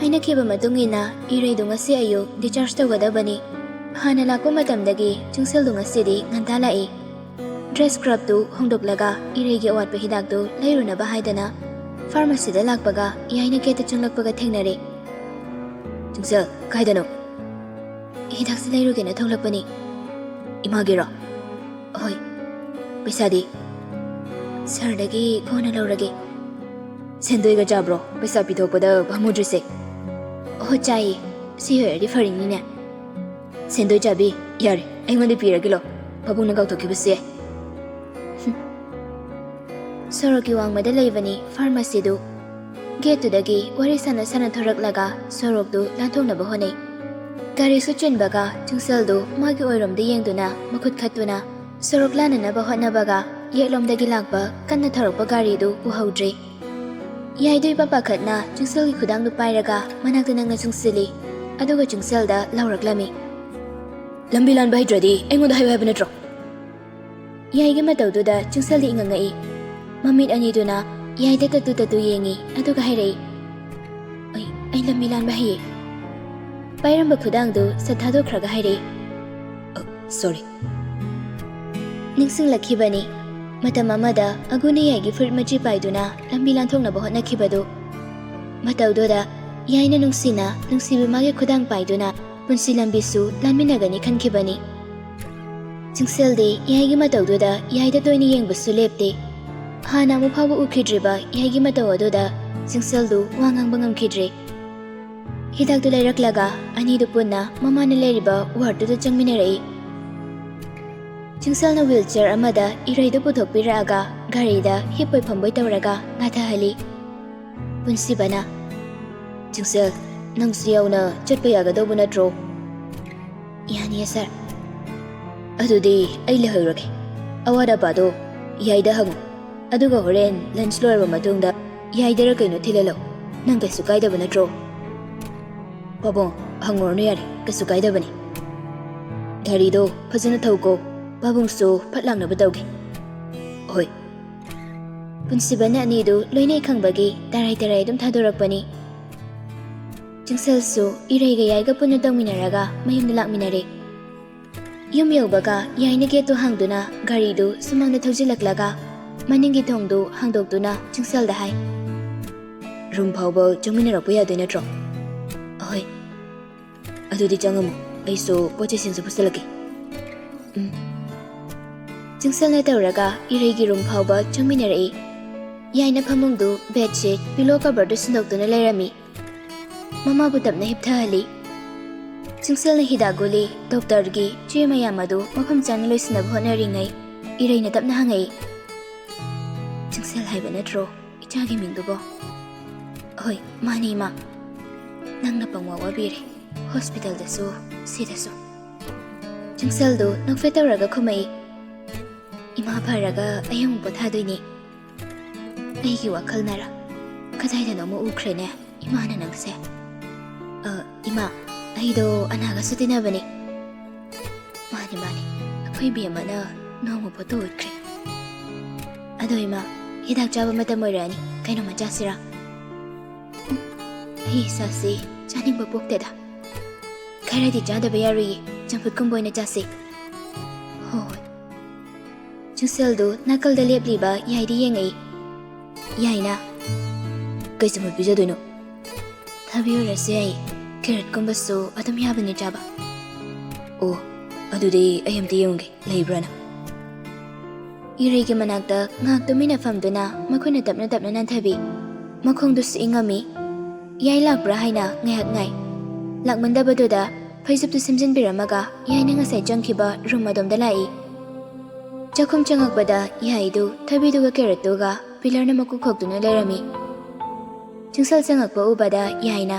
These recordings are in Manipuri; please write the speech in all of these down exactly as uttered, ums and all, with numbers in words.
ꯍꯥꯏꯅꯈꯤꯕ ꯃꯇꯨꯡ ꯏꯟꯅ ꯏꯔꯩꯗꯨ ꯉꯁꯤ ꯑꯌꯨꯛ discharge ꯇꯧꯒꯗꯕꯅꯤ꯫ ꯍꯥꯟꯅ ꯂꯥꯛꯄ ꯃꯇꯝꯗꯒꯤ ꯆꯨꯡꯁꯦꯜꯗꯨ ꯉꯁꯤꯗꯤ ꯉꯟꯇꯥ ꯂꯥꯛꯏ꯫ Dress scrubꯇꯨ ꯍꯣꯡꯗꯣꯛꯂꯒ ꯏꯔꯩꯒꯤ ꯑꯋꯥꯠꯄ ꯍꯤꯗꯥꯛꯇꯨ ꯂꯩꯔꯨꯅꯕ ꯍꯥꯏꯗꯅ pharmacyꯗ ꯂꯥꯛꯄꯒ ꯌꯥꯏꯅ gateꯇ ꯆꯪꯂꯛꯄꯒ ꯊꯦꯡꯅꯔꯦ꯫ "ꯆꯨꯡꯁꯦꯜ, ꯀꯥꯏꯗꯅꯣ?" "ꯍꯤꯗꯥꯛꯁꯤ ꯂꯩꯔꯨꯒꯦꯅ ꯊꯣꯛꯂꯛꯄꯅꯤ꯫" "ꯏꯃꯥꯒꯤꯔꯣ?" "ꯍꯣꯏ꯫" "ꯄꯩꯁꯥꯗꯤ?" "ꯁꯥꯔꯗꯒꯤ ꯀꯣꯟꯅ ꯂꯧꯔꯒꯦ꯫" "ꯁꯦꯟꯗꯣꯏꯒ ꯆꯥꯕ꯭ꯔꯣ ꯄꯩꯁꯥ ꯄꯤꯊꯣꯛꯄꯗ ꯄꯥꯝꯃꯨꯗ꯭ꯔꯤꯁꯦ?" "ꯑꯣꯍꯣ, ꯆꯥꯏꯌꯦ꯫ ꯁꯤ ꯑꯣꯏꯔꯗꯤ ꯐꯔꯤꯅꯤꯅꯦ꯫" "ꯁꯦꯟꯗꯣꯏ ꯆꯥꯕꯤ, ꯌꯥꯔꯦ, ꯑꯩꯉꯣꯟꯗ ꯄꯤꯔꯒꯦ ꯂꯣ, ꯄꯥꯕꯨꯡꯅ ꯀꯥꯎꯊꯣꯛꯈꯤꯕꯁꯨ ꯌꯥꯏ꯫" ꯁꯣꯔꯣꯛꯀꯤ ꯋꯥꯡꯃꯗ ꯂꯩꯕꯅꯤ pharmacyꯗꯨ꯫ Gateꯇꯨꯗꯒꯤ ꯋꯥꯔꯤ ꯁꯥꯟꯅ ꯁꯥꯟꯅ ꯊꯣꯔꯛꯂꯒ ꯁꯣꯔꯣꯛꯇꯨ ꯂꯥꯟꯊꯣꯛꯅꯕ ꯍꯣꯠꯅꯩ꯫ ꯒꯥꯔꯤꯁꯨ ꯆꯤꯟꯕꯒ ꯆꯨꯡꯁꯦꯜꯗꯨ ꯃꯥꯒꯤ ꯑꯣꯏꯔꯣꯝꯗ ꯌꯦꯡꯗꯨꯅ ꯃꯈꯨꯠ ꯈꯠꯇꯨꯅ ꯁꯣꯔꯣꯛ ꯂꯥꯟꯅꯅꯕ ꯍꯣꯠꯅꯕꯒ ꯌꯦꯠꯂꯣꯝꯗꯒꯤ ꯂꯥꯛꯄ ꯀꯟꯅ ꯊꯧꯔꯛꯄ ꯒꯥꯔꯤꯗꯨ ꯎꯍꯧꯗ꯭ꯔꯦ꯫ ꯌꯥꯏꯗꯨ ꯏꯄꯥ ꯄꯥꯈꯠꯅ ꯆꯨꯡꯁꯦꯜꯒꯤ ꯈꯨꯗꯥꯡꯗꯨ ꯄꯥꯏꯔꯒ ꯃꯅꯥꯛꯇ ꯅꯪꯅ ꯆꯨꯡꯁꯤꯜꯂꯤ꯫ ꯑꯗꯨꯒ ꯆꯨꯡꯁꯦꯜꯗ ꯂꯥꯎꯔꯛꯂꯝꯃꯤ꯫ "ꯂꯝꯕꯤ ꯂꯥꯟꯕ ꯍꯩꯇ꯭ꯔꯗꯤ ꯑꯩꯉꯣꯟꯗ ꯍꯥꯏꯌꯨ ꯍꯥꯏꯕ ꯅꯠꯇ꯭ꯔꯣ?" ꯌꯥꯏꯒꯤ ꯃꯇꯧꯗꯨꯗ ꯆꯨꯡꯁꯦꯜꯗꯤ ꯏꯉꯛꯉꯛꯏ꯫ ꯃꯃꯤꯠ ꯑꯅꯤꯗꯨꯅ ꯌꯥꯏꯗ ꯇꯠꯇꯨ ꯇꯠꯇꯨ ꯌꯦꯡꯉꯤ, ꯑꯗꯨꯒ ꯍꯥꯏꯔꯛꯏ, "ꯑꯩ, ꯑꯩ ꯂꯝꯕꯤ ꯂꯥꯟꯕ ꯍꯩꯌꯦ꯫" ꯄꯥꯏꯔꯝꯕ ꯈꯨꯗꯥꯡꯗꯨ ꯁꯠ ꯊꯥꯗꯣꯛꯈ꯭ꯔꯒ ꯍꯥꯏꯔꯛꯏ, "ꯑ, sorry꯫" ꯅꯤꯡꯁꯤꯡꯂꯛꯈꯤꯕꯅꯤ, ꯃꯇꯝ ꯑꯃꯗ ꯑꯒꯨꯅ ꯌꯥꯏꯒꯤ ꯐꯨꯔꯤꯠ ꯃꯆꯤ ꯄꯥꯏꯗꯨꯅ ꯂꯝꯕꯤ ꯂꯥꯟꯊꯣꯛꯅꯕ ꯍꯣꯠꯅꯈꯤꯕꯗꯨ꯫ ꯃꯇꯧꯗꯨꯗ ꯌꯥꯏꯅ ꯅꯨꯡꯁꯤꯅ ꯅꯨꯡꯁꯤꯕ ꯃꯥꯒꯤ ꯈꯨꯗꯥꯡ ꯄꯥꯏꯗꯨꯅ ꯄꯨꯟꯁꯤ ꯂꯝꯕꯤꯁꯨ ꯂꯥꯟꯃꯤꯟꯅꯒꯅꯤ ꯈꯟꯈꯤꯕꯅꯤ꯫ ꯆꯨꯡꯁꯦꯜꯗꯤ ꯌꯥꯏꯒꯤ ꯃꯇꯧꯗꯨꯗ ꯌꯥꯏꯗ ꯇꯣꯏꯅ ꯌꯦꯡꯕꯁꯨ ꯂꯦꯞꯇꯦ꯫ ꯍꯥꯟꯅ ꯑꯃꯨꯛ ꯐꯥꯎꯕ ꯎꯈꯤꯗ꯭ꯔꯤꯕ ꯌꯥꯏꯒꯤ ꯃꯇꯧ ꯑꯗꯨꯗ ꯆꯨꯡꯁꯦꯜꯗꯨ ꯋꯥ ꯉꯥꯡꯕ ꯉꯝꯈꯤꯗ꯭ꯔꯦ꯫ ꯍꯤꯗꯥꯛꯇꯨ ꯂꯩꯔꯛꯂꯒ ꯑꯅꯤꯗꯨ ꯄꯨꯟꯅ ꯃꯃꯥꯅ ꯂꯩꯔꯤꯕ wardꯇꯨꯗ ꯆꯪꯃꯤꯟꯅꯔꯛꯏ꯫ ꯆꯨꯡꯁꯦꯜꯅ wheelchair ꯑꯃꯗ ꯏꯔꯩꯗꯨ ꯄꯨꯊꯣꯛꯄꯤꯔꯛꯑꯒ ꯒꯥꯔꯤꯗ ꯍꯤꯞꯄꯣꯏ ꯐꯝꯕꯣꯏ ꯇꯧꯔꯒ ꯉꯥꯊꯍꯜꯂꯤ꯫ ꯄꯨꯟꯁꯤꯕꯅ, "ꯆꯨꯡꯁꯦꯜ, ꯅꯪꯁꯨ ꯌꯥꯎꯅ ꯆꯠꯄ ꯌꯥꯒꯗꯧꯕ ꯅꯠꯇ꯭ꯔꯣ?" "ꯌꯥꯅꯤꯌꯦ, ꯁꯥꯔ꯫" "ꯑꯗꯨꯗꯤ ꯑꯩ ꯂꯩꯍꯧꯔꯒꯦ꯫ ꯑꯋꯥꯠ ꯑꯄꯥꯗꯣ ꯌꯥꯏꯗ ꯍꯪꯉꯨ, ꯑꯗꯨꯒ ꯍꯣꯔꯦꯟ lunch ꯂꯣꯏꯔꯕ ꯃꯇꯨꯡꯗ ꯌꯥꯏꯗꯔ ꯀꯩꯅꯣ ꯊꯤꯜꯍꯜꯂꯣ꯫ ꯅꯪ ꯀꯩꯁꯨ ꯀꯥꯏꯗꯕ ꯅꯠꯇ꯭ꯔꯣ?" "ꯄꯥꯕꯨꯡ, ꯍꯪꯉꯨꯔꯅꯨ ꯌꯥꯔꯦ, ꯀꯩꯁꯨ ꯀꯥꯏꯗꯕꯅꯤ꯫ ꯒꯥꯔꯤꯗꯣ ꯐꯖꯅ ꯊꯧꯀꯣ, ꯄꯥꯕꯨꯡꯁꯨ ꯐꯠ ꯂꯥꯛꯅꯕ ꯇꯧꯒꯦ꯫" "ꯍꯣꯏ꯫" ꯄꯨꯟꯁꯤꯕꯅ ꯑꯅꯤꯗꯨ ꯂꯣꯏꯅꯩ ꯈꯪꯕꯒꯤ ꯇꯔꯥꯏ ꯇꯔꯥꯏ ꯑꯗꯨꯝ ꯊꯥꯗꯣꯔꯛꯄꯅꯤ꯫ ꯆꯤꯡꯁꯜꯁꯨ ꯏꯔꯩꯒ ꯌꯥꯏꯒ ꯄꯨꯟꯅ ꯇꯣꯡꯃꯤꯟꯅꯔꯒ ꯃꯌꯨꯝꯗ ꯂꯥꯛꯃꯤꯟꯅꯔꯦ꯫ ꯌꯨꯝ ꯌꯧꯕꯒ ꯌꯥꯏꯅ ꯒꯦꯠꯇꯨ ꯍꯥꯡꯗꯨꯅ ꯒꯥꯔꯤꯗꯨ ꯁꯨꯃꯥꯡꯗ ꯊꯧꯖꯤꯜꯂꯛꯂꯒ ꯃꯅꯤꯡꯒꯤ ꯊꯣꯡꯗꯨ ꯍꯥꯡꯗꯣꯛꯇꯨꯅ ꯆꯤꯡꯁꯜꯗ ꯍꯥꯏ, "ꯔꯨꯝ ꯐꯥꯎꯕ ꯆꯪꯃꯤꯟꯅꯔꯛꯄ ꯌꯥꯗꯣꯏ ꯅꯠꯇ꯭ꯔꯣ?" "ꯑꯍꯣꯏ꯫ ꯑꯗꯨꯗꯤ ꯆꯪꯉꯝꯃꯣ, ꯑꯩꯁꯨ ꯄꯣꯠ ꯆꯩꯁꯤꯡꯁꯦ ꯄꯨꯁꯜꯂꯛꯀꯦ꯫" "ꯎꯝ꯫" ꯆꯤꯡꯁꯜꯅ ꯇꯧꯔꯒ ꯏꯔꯩꯒꯤ ꯔꯨꯝ ꯐꯥꯎꯕ ꯆꯪꯃꯤꯟꯅꯔꯛꯏ꯫ ꯌꯥꯏꯅ ꯐꯃꯨꯡꯗꯨ, ꯕꯦꯗꯁꯤꯠ, ꯄꯤꯂꯣ ꯀꯕꯔꯗꯨ ꯁꯤꯟꯗꯣꯛꯇꯨꯅ ꯂꯩꯔꯝꯃꯤ꯫ ꯃꯃꯥꯕꯨ ꯇꯞꯅ ꯍꯤꯞꯊꯍꯜꯂꯤ꯫ ꯆꯤꯡꯁꯜꯅ ꯍꯤꯗꯥꯛ ꯒꯨꯂꯤ, ꯗꯣꯛꯇꯔꯒꯤ ꯆꯦ ꯃꯌꯥꯝ ꯑꯗꯨ ꯃꯐꯝ ꯆꯥꯅ ꯂꯣꯏꯁꯤꯟꯅꯕ ꯍꯣꯠꯅꯔꯤꯉꯩ ꯏꯔꯩꯅ ꯇꯞꯅ ꯍꯪꯉꯛꯏ, "ꯆꯤꯡꯁꯜ ꯍꯥꯏꯕ ꯅꯠꯇ꯭ꯔꯣ ꯏꯆꯥꯒꯤ ꯃꯤꯡꯗꯨꯕꯣ?" "ꯍꯣꯏ, ꯃꯥꯅꯤ, ꯏꯃꯥ꯫ ꯅꯪꯅ ꯄꯪꯋꯥ ꯋꯥꯕꯤꯔꯦ, ꯍꯣꯁꯄꯤꯇꯥꯜꯗꯁꯨ, ꯁꯤꯗꯁꯨ꯫" ꯆꯤꯡꯁꯜꯗꯨ ꯅꯣꯛꯐꯦꯠ ꯇꯧꯔꯒ ꯈꯨꯝꯃꯛꯏ, "ꯏꯃꯥ ꯐꯔꯒ ꯑꯩ ꯑꯃꯨꯛ ꯄꯣꯊꯥꯗꯣꯏꯅꯤ꯫ ꯑꯩꯒꯤ ꯋꯥꯈꯜꯅꯔ ꯀꯗꯥꯏꯗꯅꯣꯃ ꯎꯈ꯭ꯔꯦꯅꯦ ꯏꯃꯥꯅ ꯅꯪꯁꯦ꯫" "ꯑ, ꯏꯃꯥ, ꯑꯩꯗꯣ ꯑꯅꯥꯒꯁꯨ ꯇꯤꯟꯅꯕꯅꯤ꯫" "ꯃꯥꯅꯤ, ꯃꯥꯅꯤ, ꯑꯩꯈꯣꯏ ꯕꯦꯝꯃꯅ ꯅꯣꯡꯃ ꯐꯣꯇꯣ ꯎꯠꯈ꯭ꯔꯦ꯫ ꯑꯗꯣ ꯏꯃꯥ, ꯍꯤꯗꯥꯛ ꯆꯥꯕ ꯃꯇꯝ ꯑꯣꯏꯔꯛꯑꯅꯤ, ꯀꯩꯅꯣꯝꯃ ꯆꯥꯁꯤꯔꯥ?" "ꯎꯝ, ꯑꯩ ꯏꯁꯥꯁꯤ ꯆꯥꯅꯤꯡꯕ ꯄꯣꯛꯇꯦꯗ꯫ ꯈꯔꯗꯤ ꯆꯥꯗꯕ ꯌꯥꯔꯣꯏꯌꯦ, ꯆꯝꯐꯨꯠꯀꯨꯝꯕ ꯑꯣꯏꯅ ꯆꯥꯁꯤ꯫" "ꯍꯣꯏ, ꯍꯣꯏ꯫" ꯆꯤꯡꯁꯜꯗꯨ ꯅꯥꯀꯜꯗ ꯂꯦꯞꯂꯤꯕ ꯌꯥꯏꯗ ꯌꯦꯡꯉꯛꯏ꯫ ꯌꯥꯏꯅ, "ꯀꯩ ꯆꯝꯐꯨꯠ ꯄꯤꯖꯗꯣꯏꯅꯣ?" "ꯊꯕꯤ ꯑꯣꯏꯔꯁꯨ ꯌꯥꯏ, ꯀꯦꯔꯠꯀꯨꯝꯕꯁꯨ ꯑꯗꯨꯝ ꯌꯥꯕꯅꯤ ꯆꯥꯕ꯫" "ꯑꯣ, ꯑꯗꯨꯗꯤ ꯑꯩ ꯑꯝꯇ ꯌꯦꯡꯉꯨꯒꯦ, ꯂꯩꯕ꯭ꯔꯥꯅ꯫" ꯏꯔꯩꯒꯤ ꯃꯅꯥꯛꯇ ꯉꯥꯏꯍꯥꯛ ꯇꯨꯃꯤꯟꯅ ꯐꯝꯗꯨꯅ ꯃꯈꯨꯠꯅ ꯇꯞꯅ ꯇꯞꯅ ꯅꯥꯟꯊꯕꯤ꯫ ꯃꯈꯣꯡꯗꯨꯁꯨ ꯏꯪꯉꯝꯃꯤ꯫ ꯌꯥꯏ ꯂꯥꯛꯄ꯭ꯔꯥ ꯍꯥꯏꯅ ꯉꯥꯏꯍꯥꯛ ꯉꯥꯏ꯫ ꯂꯥꯛꯃꯟꯗꯕꯗꯨꯗ ꯐꯩꯖꯨꯞꯇꯨ ꯁꯦꯝꯖꯤꯟꯕꯤꯔꯝꯃꯒ ꯌꯥꯏꯅ ꯉꯁꯥꯏ ꯆꯪꯈꯤꯕ ꯔꯨꯝ ꯑꯗꯣꯝꯗ ꯂꯥꯛꯏ꯫ ꯆꯥꯛꯈꯨꯝ ꯆꯪꯉꯛꯄꯗ ꯌꯥꯏꯗꯨ ꯊꯕꯤꯗꯨꯒ ꯀꯦꯔꯠꯇꯨꯒ ꯄꯤꯂꯔꯅ ꯃꯀꯨ ꯈꯣꯛꯇꯨꯅ ꯂꯩꯔꯝꯃꯤ꯫ ꯆꯤꯡꯁꯜ ꯆꯪꯉꯛꯄ ꯎꯕꯗ ꯌꯥꯏꯅ,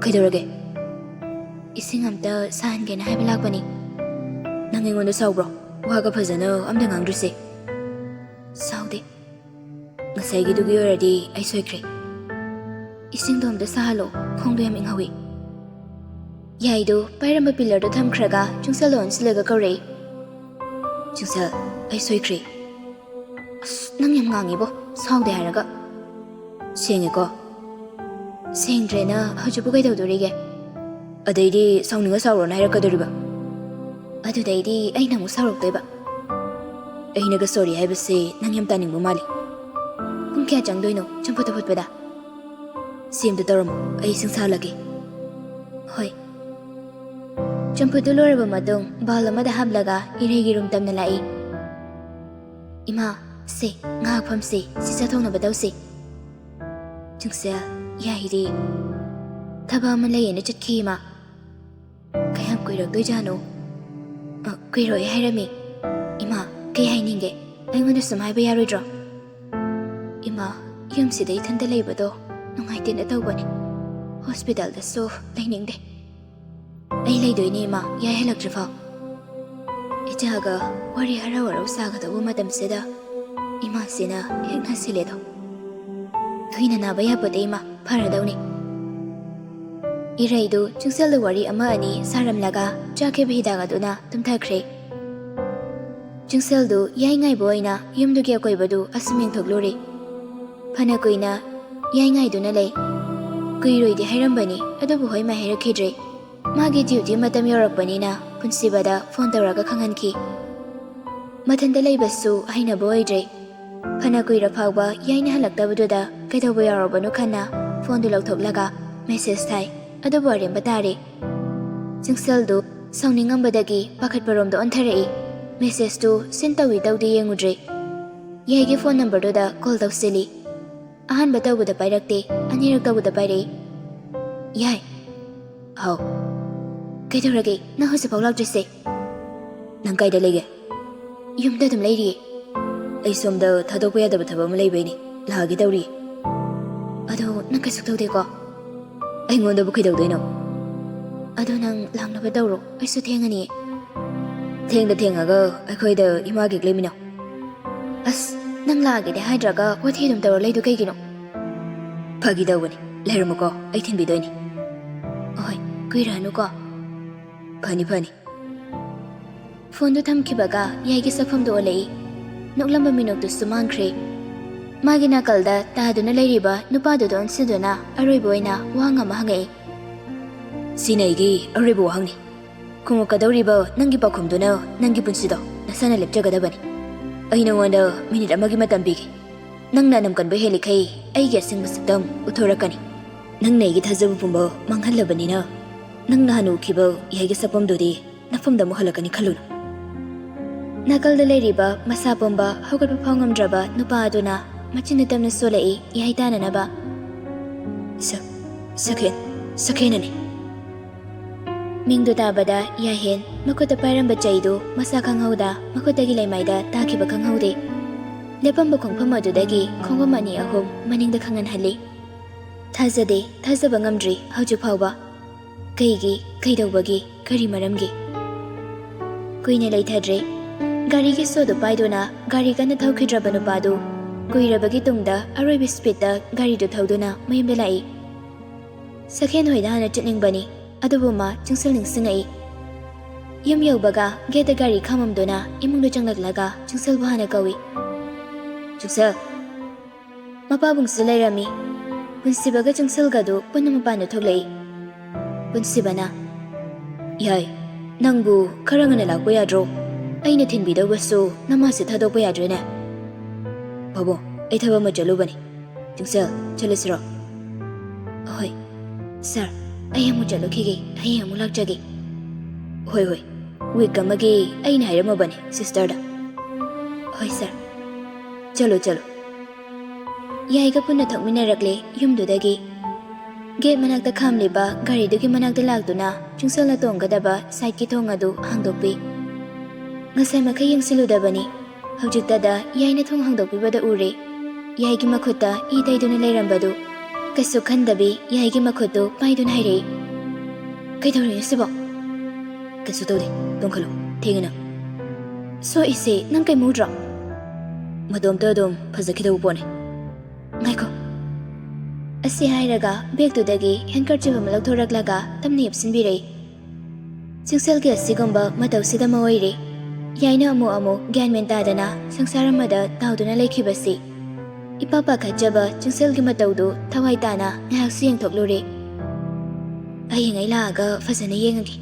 "ꯀꯩꯗꯧꯔꯒꯦ?" "ꯏꯁꯤꯡ ꯑꯝꯇ ꯁꯥꯍꯟꯒꯦꯅ ꯍꯥꯏꯕ ꯂꯥꯛꯄꯅꯤ꯫" "ꯅꯪ ꯑꯩꯉꯣꯟꯗ ꯁꯥꯎꯕ꯭ꯔꯣ? ꯋꯥꯒ ꯐꯖꯅ ꯑꯝꯇ ꯉꯥꯡꯗ꯭ꯔꯤꯁꯦ꯫" "ꯁꯥꯎꯗꯦ꯫ ꯉꯁꯥꯏꯒꯤꯗꯨꯒꯤ ꯑꯣꯏꯔꯗꯤ ꯑꯩ ꯁꯣꯏꯈ꯭ꯔꯦ꯫ ꯏꯁꯤꯡꯗꯣ ꯑꯝꯇ ꯁꯥꯍꯜꯂꯣ, ꯈꯣꯡꯗꯣ ꯌꯥꯝ ꯏꯪꯍꯧꯋꯤ꯫" ꯌꯥꯏꯗꯨ ꯄꯥꯏꯔꯝꯕ ꯄꯤꯂꯔꯗꯨ ꯊꯝꯈ꯭ꯔꯒ ꯆꯤꯡꯁꯜꯗ ꯑꯣꯟꯁꯤꯜꯂꯒ ꯀꯧꯔꯛꯏ, "ꯆꯤꯡꯁꯜ, ꯑꯩ ꯁꯣꯏꯈ꯭ꯔꯦ꯫" "ꯑꯁ, ꯅꯪ ꯌꯥꯝ ꯉꯥꯡꯉꯤꯕꯣ, ꯁꯥꯎꯗꯦ ꯍꯥꯏꯔꯒ꯫" "ꯁꯦꯡꯉꯦꯀꯣ?" ꯁꯦꯡꯗ꯭ꯔꯦꯅ ꯍꯧꯖꯤꯛꯄꯨ ꯀꯩꯗꯧꯗꯣꯔꯤꯒꯦ? ꯑꯗꯩꯗꯤ ꯁꯥꯎꯅꯤꯡꯉ ꯁꯥꯎꯔꯣꯅ ꯍꯥꯏꯔꯛꯀꯗꯣꯔꯤꯕ? ꯑꯗꯨꯗꯩꯗꯤ ꯑꯩꯅ ꯑꯃꯨꯛ ꯁꯥꯎꯔꯛꯇꯣꯏꯕ? ꯑꯩꯅꯒ ꯁꯣꯔꯤ ꯍꯥꯏꯕꯁꯦ ꯅꯪ ꯌꯥꯝ ꯇꯥꯅꯤꯡꯕ ꯃꯥꯜꯂꯤ꯫ ꯄꯨꯡ ꯀꯌꯥ ꯆꯪꯗꯣꯏꯅꯣ ꯆꯝꯐꯨꯠꯇ ꯐꯨꯠꯄꯗ? ꯁꯦꯝꯗ ꯇꯧꯔꯝꯃꯣ, ꯑꯩ ꯁꯤꯡꯁꯥꯜꯂꯒꯦ꯫ ꯍꯣꯏ꯫ ꯆꯝꯐꯨꯠꯇꯨ ꯂꯣꯏꯔꯕ ꯃꯇꯨꯡ bowl ꯑꯃꯗ ꯍꯥꯞꯂꯒ ꯏꯔꯩꯒꯤ room ꯇꯝꯅ ꯂꯥꯛꯏ꯫ "ꯏꯃꯥ, ꯁꯦ, ꯉꯥꯏꯍꯥꯛ ꯐꯝꯁꯤ, ꯁꯤ ꯆꯥꯊꯣꯛꯅꯕ ꯇꯧꯁꯤ꯫" ꯆꯤꯡꯁꯦꯜ, ꯌꯥꯏꯔꯤ꯫ "ꯊꯕꯛ ꯑꯃ ꯂꯩꯌꯦꯅ ꯆꯠꯈꯤ, ꯏꯃꯥ꯫" "ꯀꯌꯥꯝ ꯀꯨꯏꯔꯛꯇꯣꯏꯖꯥꯠꯅꯣ?" "ꯑ, ꯀꯨꯏꯔꯣꯏ ꯍꯥꯏꯔꯝꯃꯤ꯫" "ꯏꯃꯥ, ꯀꯩ ꯍꯥꯏꯅꯤꯡꯒꯦ? ꯑꯩꯉꯣꯟꯗ ꯁꯨꯝ ꯍꯥꯏꯕ ꯌꯥꯔꯣꯏꯗ꯭ꯔꯣ?" "ꯏꯃꯥ, ꯌꯨꯝꯁꯤꯗ ꯏꯊꯟꯇ ꯂꯩꯕꯗꯣ ꯅꯨꯡꯉꯥꯏꯇꯦꯅ ꯇꯧꯕꯅꯦ꯫ Hospitalꯗꯁꯨ ꯂꯩꯅꯤꯡꯗꯦ꯫" "ꯑꯩ ꯂꯩꯗꯣꯏꯅꯦ, ꯏꯃꯥ, ꯌꯥꯏ ꯍꯜꯂꯛꯇ꯭ꯔꯤꯐꯥꯎ꯫" ꯏꯆꯥꯒ ꯋꯥꯔꯤ ꯍꯔꯥꯎ ꯍꯔꯥꯎ ꯁꯥꯒꯗꯧꯕ ꯃꯇꯝꯁꯤꯗ ꯏꯃꯥꯁꯤꯅ ꯍꯦꯛ ꯅꯥꯁꯤꯜꯂꯦꯗꯣ꯫ "ꯀꯨꯏꯅ ꯅꯥꯕ ꯌꯥꯄꯣꯠꯇꯦ, ꯏꯃꯥ, ꯐꯔꯗꯧꯅꯤ꯫" ꯏꯔꯩꯗꯨ ꯆꯤꯡꯁꯦꯜꯗ ꯋꯥꯔꯤ ꯑꯃ ꯑꯅꯤ ꯁꯥꯔꯝꯂꯒ ꯆꯥꯈꯤꯕ ꯍꯤꯗꯥꯛ ꯑꯗꯨꯅ ꯇꯨꯝꯊꯈ꯭ꯔꯦ꯫ ꯆꯤꯡꯁꯦꯜꯗꯨ ꯌꯥꯏ ꯉꯥꯏꯕ ꯑꯣꯏꯅ ꯌꯨꯝꯗꯨꯒꯤ ꯑꯀꯣꯏꯕꯗꯨ ꯑꯁꯨꯝ ꯌꯦꯡꯊꯣꯛꯂꯨꯔꯦ꯫ ꯐꯅ ꯀꯨꯏꯅ ꯌꯥꯏ ꯉꯥꯏꯗꯨꯅ ꯂꯩ꯫ ꯀꯨꯏꯔꯣꯏꯗꯤ ꯍꯥꯏꯔꯝꯕꯅꯤ, ꯑꯗꯨꯕꯨ ꯍꯣꯏ ꯃꯥꯏ ꯍꯥꯏꯔꯛꯈꯤꯗ꯭ꯔꯦ꯫ ꯃꯥꯒꯤ duty ꯃꯇꯝ ꯌꯧꯔꯛꯄꯅꯤꯅ ꯄꯨꯟꯁꯤꯕꯗ phone ꯇꯧꯔꯒ ꯈꯪꯍꯟꯈꯤ꯫ ꯃꯊꯟꯇ ꯂꯩꯕꯁꯨ ꯍꯩꯅꯕ ꯑꯣꯏꯗ꯭ꯔꯦ꯫ ꯐꯅ ꯀꯨꯏꯔ ꯐꯥꯎꯕ ꯌꯥꯏꯅ ꯍꯜꯂꯛꯇꯕꯗꯨꯗ ꯀꯩꯗꯧꯕ ꯌꯥꯎꯔꯕꯅꯣ ꯈꯟꯅ phoneꯗꯨ ꯂꯧꯊꯣꯛꯂꯒ message ꯊꯥꯏ, ꯑꯗꯨꯕꯨ ꯑꯔꯦꯝꯕ ꯇꯥꯔꯦ꯫ ꯆꯤꯡꯁꯦꯜꯗꯨ ꯁꯥꯎꯅꯤꯡꯉꯝꯕꯗꯒꯤ ꯄꯥꯈꯠꯄꯔꯣꯝꯗ ꯑꯣꯟꯊꯔꯛꯏ꯫ Messageꯇꯨ seen ꯇꯧꯏ ꯇꯧꯗꯦ ꯌꯦꯡꯉꯨꯗ꯭ꯔꯦ꯫ ꯌꯥꯏꯒꯤ phone numberꯗꯨꯗ call ꯇꯧꯁꯤꯜꯂꯤ꯫ ꯑꯍꯥꯟꯕ ꯇꯧꯕꯗ ꯄꯥꯏꯔꯛꯇꯦ, ꯑꯅꯤꯔꯛ ꯇꯧꯕꯗ ꯄꯥꯏꯔꯛꯏ꯫ "ꯌꯥꯏ꯫" "ꯍꯥꯎ꯫" "ꯀꯩꯗꯧꯔꯒꯦ? ꯅꯪ ꯍꯧꯖꯤꯛꯐꯥꯎ ꯂꯥꯛꯇ꯭ꯔꯤꯁꯦ?" "ꯅꯪ ꯀꯥꯏꯗ ꯂꯩꯒꯦ?" "ꯌꯨꯝꯗ ꯑꯗꯨꯝ ꯂꯩꯔꯤꯌꯦ꯫" "ꯑꯩ ꯁꯣꯝꯗ ꯊꯥꯗꯣꯛꯄ ꯌꯥꯗꯕ ꯊꯕꯛ ꯑꯃ ꯂꯩꯕꯩꯅꯦ, ꯂꯥꯛꯑꯒꯦ ꯇꯧꯔꯤ꯫" "ꯑꯗꯣ ꯅꯪ ꯀꯩꯁꯨ ꯇꯧꯗꯦꯀꯣ?" "ꯑꯩꯉꯣꯟꯗꯕꯨ ꯀꯩꯗꯧꯗꯣꯏꯅꯣ?" "ꯑꯗꯣ ꯅꯪ ꯂꯥꯛꯅꯕ ꯇꯧꯔꯣ, ꯑꯩꯁꯨ ꯊꯦꯡꯉꯅꯤꯌꯦ꯫" "ꯊꯦꯡꯗ ꯊꯦꯡꯉꯒ ꯑꯩꯈꯣꯏꯗ ꯏꯃꯥꯒꯤ ꯍꯦꯛ ꯂꯩꯃꯤꯟꯅꯧ꯫" "ꯑꯁ, ꯅꯪ ꯂꯥꯛꯑꯒꯦꯗꯤ ꯍꯥꯏꯗ꯭ꯔꯒ ꯋꯥꯊꯤ ꯑꯗꯨꯝ ꯇꯧꯔ ꯂꯩꯗꯣ ꯀꯩꯒꯤꯅꯣ?" "ꯐꯥꯒꯤ ꯇꯧꯕꯅꯤ, ꯂꯩꯔꯝꯃꯨꯀꯣ, ꯑꯩ ꯊꯤꯟꯕꯤꯗꯣꯏꯅꯤ꯫" "ꯑꯍꯣꯏ, ꯀꯨꯏꯔꯛꯑꯅꯨꯀꯣ꯫" "ꯐꯅꯤ ꯐꯅꯤ꯫" Phoneꯗꯨ ꯊꯝꯈꯤꯕꯒ ꯌꯥꯏꯒꯤ ꯁꯛꯐꯝꯗꯨ ꯑꯣꯜꯂꯛꯏ꯫ ꯅꯣꯛꯂꯝꯕ ꯃꯤꯅꯣꯛꯇꯨꯁꯨ ꯃꯥꯡꯈ꯭ꯔꯦ꯫ ꯃꯥꯒꯤ ꯅꯥꯀꯜꯗ ꯇꯥꯗꯨꯅ ꯂꯩꯔꯤꯕ ꯅꯨꯄꯥꯗꯨꯗ ꯑꯣꯟꯁꯤꯟꯗꯨꯅ ꯑꯔꯣꯏꯕ ꯑꯣꯏꯅ ꯋꯥꯍꯪ ꯑꯃ ꯍꯪꯉꯛꯏ꯫ "ꯁꯤꯅ ꯑꯩꯒꯤ ꯑꯔꯣꯏꯕ ꯋꯥꯍꯪꯅꯤ꯫ ꯈꯨꯝꯃꯛꯀꯗꯧꯔꯤꯕ ꯅꯪꯒꯤ ꯄꯥꯎꯈꯨꯝꯗꯨꯅ ꯅꯪꯒꯤ ꯄꯨꯟꯁꯤꯗꯣ ꯅꯁꯥꯅ ꯂꯦꯞꯆꯒꯗꯕꯅꯤ꯫ ꯑꯩ ꯅꯉꯣꯟꯗ ꯃꯤꯅꯤꯠ ꯑꯃꯒꯤ ꯃꯇꯝ ꯄꯤꯒꯦ꯫ ꯅꯪꯅ ꯑꯅꯝ ꯀꯟꯕ ꯍꯦꯜꯂꯤꯈꯩ ꯑꯩꯒꯤ ꯑꯁꯦꯡꯕ ꯁꯛꯇꯝ ꯎꯠꯊꯣꯔꯛꯀꯅꯤ꯫ ꯅꯪꯅ ꯑꯩꯒꯤ ꯊꯥꯖꯕ ꯄꯨꯝꯕ ꯃꯥꯡꯍꯜꯂꯕꯅꯤꯅ, ꯅꯪꯅ ꯍꯥꯟꯅ ꯎꯈꯤꯕ ꯌꯥꯏꯒꯤ ꯁꯛꯐꯝꯗꯨꯗꯤ ꯅꯐꯝꯗ ꯑꯃꯨꯛ ꯍꯜꯂꯛꯀꯅꯤ ꯈꯜꯂꯨꯅꯨ"꯫ ꯅꯥꯀꯜꯗ ꯂꯩꯔꯤꯕ ꯃꯁꯥ ꯄꯨꯝꯕ ꯍꯧꯒꯠꯄ ꯐꯥꯎ ꯉꯝꯗ꯭ꯔꯕ ꯅꯨꯄꯥ ꯑꯗꯨꯅ ꯃꯆꯤꯟꯗꯨ ꯇꯞꯅ ꯁꯣꯜꯂꯛꯏ, ꯌꯥꯏ ꯇꯥꯅꯅꯕ꯫ "ꯁ-, ꯁꯈꯦꯟ, ꯁꯈꯦꯟꯅꯅꯤ"꯫ ꯃꯤꯡꯗꯨ ꯇꯥꯕꯗ ꯌꯥꯍꯦꯟ ꯃꯈꯨꯠꯇ ꯄꯥꯏꯔꯝꯕ ꯆꯩꯗꯨ ꯃꯁꯥ ꯈꯪꯍꯧꯗ ꯃꯈꯨꯠꯇꯒꯤ ꯂꯩꯃꯥꯏꯗ ꯇꯥꯈꯤꯕ ꯈꯪꯍꯧꯗꯦ꯫ ꯂꯦꯞꯄꯝꯕ ꯈꯣꯡꯐꯝ ꯑꯗꯨꯗꯒꯤ ꯈꯣꯡꯐꯝ ꯑꯅꯤ ꯑꯍꯨꯝ ꯃꯅꯤꯡꯗ ꯈꯪꯍꯟꯍꯜꯂꯤ꯫ ꯊꯥꯖꯗꯦ, ꯊꯥꯖꯕ ꯉꯝꯗ꯭ꯔꯤ ꯍꯧꯖꯤꯛ ꯐꯥꯎꯕ꯫ ꯀꯩꯒꯤ, ꯀꯩꯗꯧꯕꯒꯤ, ꯀꯔꯤ ꯃꯔꯝꯒꯤ? ꯀꯨꯏꯅ ꯂꯩꯊꯗ꯭ꯔꯦ꯫ ꯒꯥꯔꯤꯒꯤ ꯁꯣꯗꯨ ꯄꯥꯏꯗꯨꯅ ꯒꯥꯔꯤ ꯀꯟꯅ ꯊꯧꯈꯤꯗ꯭ꯔꯕ ꯅꯨꯄꯥꯗꯨ ꯀꯨꯏꯔꯕꯒꯤ ꯇꯨꯡꯗ ꯑꯔꯣꯏꯕ ꯁ꯭ꯄꯤꯗꯇ ꯒꯥꯔꯤꯗꯨ ꯊꯧꯗꯨꯅ ꯃꯌꯨꯝꯗ ꯂꯥꯛꯏ꯫ ꯁꯈꯦꯟ ꯍꯣꯏꯗ ꯍꯥꯟꯅ ꯆꯠꯅꯤꯡꯕꯅꯤ, ꯑꯗꯨꯕꯨ ꯃꯥ ꯆꯨꯡꯁꯜ ꯅꯤꯡꯁꯤꯡꯉꯛꯏ꯫ ꯌꯨꯝ ꯌꯧꯕꯒ ꯒꯦꯠꯇ ꯒꯥꯔꯤ ꯈꯥꯝꯃꯝꯗꯨꯅ ꯏꯃꯨꯡꯗ ꯆꯪꯂꯛꯂꯒ ꯆꯨꯡꯁꯜꯕꯨ ꯍꯥꯟꯅ ꯀꯧꯏ꯫ "ꯆꯨꯡꯁꯜ!" ꯃꯄꯥꯕꯨꯡꯁꯨ ꯂꯩꯔꯝꯃꯤ꯫ ꯄꯨꯟꯁꯤꯕꯒ ꯆꯨꯡꯁꯜꯒꯗꯨ ꯄꯨꯟꯅ ꯃꯄꯥꯟꯗ ꯊꯣꯛꯂꯛꯏ꯫ ꯄꯨꯟꯁꯤꯕꯅ, "ꯌꯥꯏ, ꯅꯪꯕꯨ ꯈꯔ ꯉꯟꯅ ꯂꯥꯛꯄ ꯌꯥꯗ꯭ꯔꯣ? ꯑꯩꯅ ꯊꯤꯟꯕꯤꯗꯧꯕꯁꯨ ꯅꯃꯥꯁꯦ ꯊꯥꯗꯣꯛꯄ ꯌꯥꯗ꯭ꯔꯦꯅꯦ꯫" "ꯄꯥꯕꯨꯡ, ꯑꯩ ꯊꯕꯛ ꯑꯃ ꯆꯠꯂꯨꯕꯅꯤ꯫ ꯆꯨꯡꯁꯜ, ꯆꯠꯂꯁꯤꯔꯣ?" "ꯑꯍꯣꯏ, ꯁꯥꯔ, ꯑꯩ ꯑꯃꯨꯛ ꯆꯠꯂꯨꯈꯤꯒꯦ, ꯍꯌꯦꯡ ꯑꯃꯨꯛ ꯂꯥꯛꯆꯒꯦ꯫" "ꯍꯣꯏ, ꯍꯣꯏ, ꯋꯤꯛ ꯑꯃꯒꯤ ꯑꯩꯅ ꯍꯥꯏꯔꯝꯃꯕꯅꯤ ꯁꯤꯁꯇꯔꯗ꯫" "ꯍꯣꯏ, ꯁꯥꯔ꯫ ꯆꯠꯂꯣ, ꯆꯠꯂꯣ꯫" ꯌꯥꯏꯒ ꯄꯨꯟꯅ ꯊꯣꯛꯃꯤꯟꯅꯔꯛꯂꯦ ꯌꯨꯝꯗꯨꯗꯒꯤ꯫ ꯒꯦꯠ ꯃꯅꯥꯛꯇ ꯈꯥꯝꯂꯤꯕ ꯒꯥꯔꯤꯗꯨꯒꯤ ꯃꯅꯥꯛꯇ ꯂꯥꯛꯇꯨꯅ ꯆꯨꯡꯁꯜꯅ ꯇꯣꯡꯒꯗꯕ ꯁꯥꯏꯠꯀꯤ ꯊꯣꯡ ꯑꯗꯨ ꯍꯥꯡꯗꯣꯛꯄꯤ꯫ ꯉꯁꯥꯏ ꯃꯈꯩ ꯌꯦꯡꯁꯤꯜꯂꯨꯗꯕꯅꯤ꯫ ꯍꯧꯖꯤꯛꯇꯗ ꯌꯥꯏꯅ ꯊꯣꯡ ꯍꯥꯡꯗꯣꯛꯄꯤꯕꯗ ꯎꯔꯦ꯫ ꯌꯥꯏꯒꯤ ꯃꯈꯨꯠꯇ ꯏ ꯇꯩꯗꯨꯅ ꯂꯩꯔꯝꯕꯗꯨ ꯀꯩꯁꯨ ꯈꯟꯗꯕꯤ ꯌꯥꯏꯒꯤ ꯃꯈꯨꯠꯇꯨ ꯄꯥꯏꯗꯨꯅ ꯍꯥꯏꯔꯛꯏ, "ꯀꯩꯗꯧꯔꯤꯅꯣ ꯁꯤꯕꯣ?" "ꯀꯩꯁꯨ ꯇꯧꯗꯦ, ꯇꯣꯡꯈꯠꯂꯣ, ꯊꯦꯡꯉꯦ ꯅꯪ꯫" "ꯁꯣꯛꯏꯁꯦ ꯅꯪ ꯀꯩꯝ ꯎꯗ꯭ꯔꯣ?" "ꯃꯇꯣꯝꯇ ꯑꯗꯨꯝ ꯐꯖꯈꯤꯗꯧꯕ ꯄꯣꯠꯅꯤ꯫" "ꯉꯥꯏꯈꯣ꯫" ꯑꯁꯤ ꯍꯥꯏꯔꯒ ꯕꯦꯒꯇꯨꯗꯒꯤ ꯍꯦꯟꯀꯔꯆꯤꯞ ꯑꯃ ꯂꯧꯊꯣꯔꯛꯂꯒ ꯇꯞꯅ ꯌꯦꯞꯁꯤꯟꯕꯤꯔꯛꯏ꯫ ꯆꯨꯡꯁꯜꯒꯤ ꯑꯁꯤꯒꯨꯝꯕ ꯃꯇꯧꯁꯤꯗ ꯃꯣꯏꯔꯤ꯫ ꯌꯥꯏꯅ ꯑꯃꯨꯛ ꯑꯃꯨꯛ ꯒ꯭ꯌꯥꯟ ꯃꯦꯟ ꯇꯥꯗꯅ ꯁꯪꯁꯥꯔ ꯑꯃꯗ ꯇꯥꯎꯗꯨꯅ ꯂꯩꯈꯤꯕꯁꯤ꯫ ꯏꯄꯥ ꯄꯥꯈꯠꯆꯕ ꯆꯨꯡꯁꯦꯜꯒꯤ ꯃꯇꯧꯗꯨ ꯊꯋꯥꯏ ꯇꯥꯅ ꯉꯥꯏꯍꯥꯛꯁꯨ ꯌꯦꯡꯊꯣꯛꯂꯨꯔꯦ꯫ "ꯍꯌꯦꯡ ꯑꯩ ꯂꯥꯛꯑꯒ ꯐꯖꯅ ꯌꯦꯡꯉꯒꯦ꯫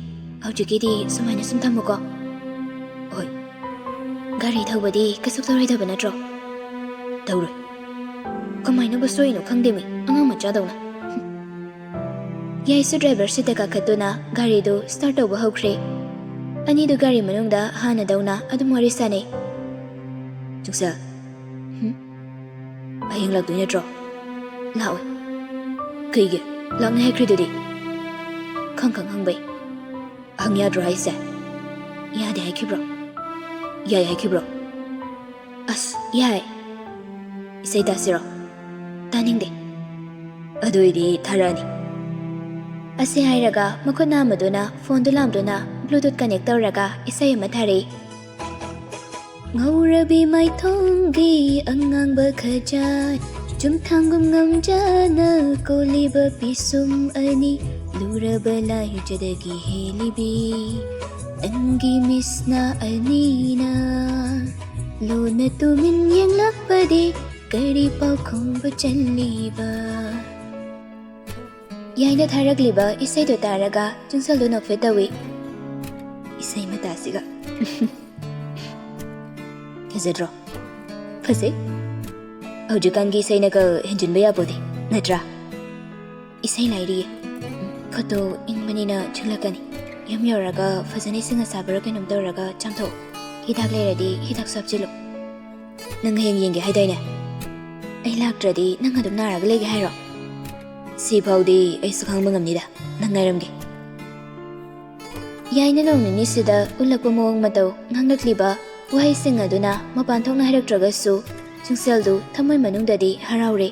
ꯍꯧꯖꯤꯛꯀꯤꯗꯤ ꯁꯨꯃꯥꯏꯅ ꯁꯨꯝ ꯊꯝꯃꯨꯀꯣ꯫" "ꯍꯣꯏ꯫" "ꯒꯥꯔꯤ ꯊꯧꯕꯗꯤ ꯀꯩꯁꯨ ꯇꯧꯔꯣꯏꯗꯕ ꯅꯠꯇ꯭ꯔꯣ?" "ꯇꯧꯔꯣꯏ꯫ ꯀꯃꯥꯏꯅꯕꯨ ꯁꯣꯛꯏꯅꯣ ꯈꯪꯗꯦꯃꯤ, ꯑꯉꯥꯡ ꯃꯆꯥꯗꯧꯅ꯫" ꯌꯥꯏꯁꯨ ꯗ꯭ꯔꯥꯏꯚꯔ ꯁꯤꯠꯇ ꯀꯥꯈꯠꯇꯨꯅ ꯒꯥꯔꯤꯗꯨ ꯁ꯭ꯇꯥꯔꯠ ꯇꯧꯕ ꯍꯧꯈ꯭ꯔꯦ꯫ ꯑꯅꯤꯗꯨ ꯒꯥꯔꯤ ꯃꯅꯨꯡꯗ ꯍꯥꯟꯅꯗꯧꯅ ꯑꯗꯨꯝ ꯋꯥꯔꯤ ꯁꯥꯅꯩ꯫ "ꯆꯨꯡꯁꯦꯜ꯫" "ꯍꯨꯝ?" "ꯍꯌꯦꯡ ꯂꯥꯛꯇꯣꯏ ꯅꯠꯇ꯭ꯔꯣ?" "ꯂꯥꯛꯑꯣꯏ꯫" "ꯀꯩꯒꯤ? ꯂꯥꯛꯅꯤ ꯍꯥꯏꯈ꯭ꯔꯤꯗꯨꯗꯤ?" ꯈꯪ ꯈꯪ ꯍꯪꯕꯩ꯫ "ꯍꯪ ꯌꯥꯗ꯭ꯔꯣ ꯍꯥꯏꯁꯦ?" "ꯌꯥꯗꯦ ꯍꯥꯏꯈꯤꯕ꯭ꯔꯣ?" "ꯌꯥꯏ ꯍꯥꯏꯈꯤꯕ꯭ꯔꯣ?" "ꯑꯁ, ꯌꯥꯏ꯫ ꯏꯁꯩ ꯇꯥꯁꯤꯔꯣ?" "ꯇꯥꯅꯤꯡꯗꯦ꯫" "ꯑꯗꯨꯏꯗꯤ ꯊꯥꯔꯛꯑꯅꯤ꯫" ꯑꯁꯤ ꯍꯥꯏꯔꯒ ꯃꯈꯨꯠ ꯅꯥꯝꯃꯗꯨꯅ ꯐꯣꯟꯗꯨ ꯂꯥꯝꯗꯨꯅ ꯕ꯭ꯂꯨꯇꯨꯠ ꯀꯅꯦꯛ ꯇꯧꯔꯒ ꯏꯁꯩ ꯑꯃ ꯊꯥꯔꯛꯏ꯫ ꯉꯧꯔꯕꯤ ꯃꯥꯏꯊꯣꯡꯒꯤ ꯑꯉꯥꯡꯕ ꯈꯖꯥꯏ, ꯆꯨꯝꯊꯥꯡꯒꯨꯝ ꯉꯝꯖꯅ ꯀꯣꯜꯂꯤꯕ ꯄꯤꯁꯨꯝ ꯑꯅꯤ, ꯂꯨꯔꯕ ꯂꯥꯏꯖꯗꯒꯤ ꯍꯦꯜꯂꯤꯕꯤ ꯅꯪꯒꯤ ꯃꯤꯠꯁꯅꯥ ꯑꯅꯤꯅ ꯂꯣꯟꯅ ꯇꯨꯃꯤꯟ ꯌꯦꯡꯂꯛꯄꯗꯤ ꯀꯔꯤ ꯄꯥꯎꯈꯨꯝꯕꯨ ꯆꯜꯂꯤꯕ? ꯌꯥꯏꯅ ꯊꯥꯔꯛꯂꯤꯕ ꯏꯁꯩꯗꯨ ꯇꯥꯔꯒ ꯆꯨꯡꯁꯜꯗꯨ ꯅꯣꯛꯐꯦꯠ ꯇꯧꯏ꯫ ꯏꯁꯩ ꯃꯇꯥꯁꯤꯒ꯫ ꯐꯖꯗ꯭ꯔꯣ? ꯐꯖꯩ꯫ ꯍꯧꯖꯤꯛꯀꯥꯟꯒꯤ ꯏꯁꯩꯅꯒ ꯍꯦꯟꯖꯤꯟꯕ ꯌꯥꯄꯣꯠꯇꯦ, ꯅꯠꯇ꯭ꯔꯥ? ꯏꯁꯩ ꯂꯥꯏꯔꯤꯌꯦ꯫ ꯈꯨꯠꯇꯣ ꯏꯪꯕꯅꯤꯅ ꯆꯤꯛꯂꯛꯀꯅꯤ꯫ ꯌꯨꯝ ꯌꯧꯔꯒ ꯐꯖꯅ ꯏꯁꯤꯡ ꯑꯁꯥꯕꯔ ꯀꯩꯅꯣꯝ ꯇꯧꯔꯒ ꯆꯥꯝꯊꯣꯛꯑꯣ꯫ ꯍꯤꯗꯥꯛ ꯂꯩꯔꯗꯤ ꯍꯤꯗꯥꯛꯁꯨ ꯍꯥꯞꯆꯤꯜꯂꯨ꯫ ꯅꯪ ꯍꯌꯦꯡ ꯌꯦꯡꯒꯦ ꯍꯥꯏꯗꯥꯏꯅꯦ? ꯑꯩ ꯂꯥꯛꯇ꯭ꯔꯗꯤ ꯅꯪ ꯑꯗꯨꯝ ꯅꯥꯔꯒ ꯂꯩꯒꯦ ꯍꯥꯏꯔꯣ? ꯁꯤꯐꯥꯎꯗꯤ ꯑꯩꯁꯨ ꯈꯥꯡꯕ ꯉꯝꯅꯤꯗ꯫ ꯅꯪ ꯉꯥꯏꯔꯝꯒꯦ꯫ ꯌꯥꯏꯅ ꯅꯣꯡ ꯅꯤꯅꯤꯁꯤꯗ ꯎꯠꯂꯛꯄ ꯃꯑꯣꯡ ꯃꯇꯧ, ꯉꯥꯡꯂꯛꯂꯤꯕ ꯋꯥꯍꯩꯁꯤꯡ ꯑꯗꯨꯅ ꯃꯄꯥꯟ ꯊꯣꯛꯅ ꯍꯥꯏꯔꯛꯇ꯭ꯔꯒꯁꯨ, ꯆꯨꯡꯁꯦꯜꯗꯨ ꯊꯃꯣꯏ ꯃꯅꯨꯡꯗꯗꯤ ꯍꯔꯥꯎꯔꯦ꯫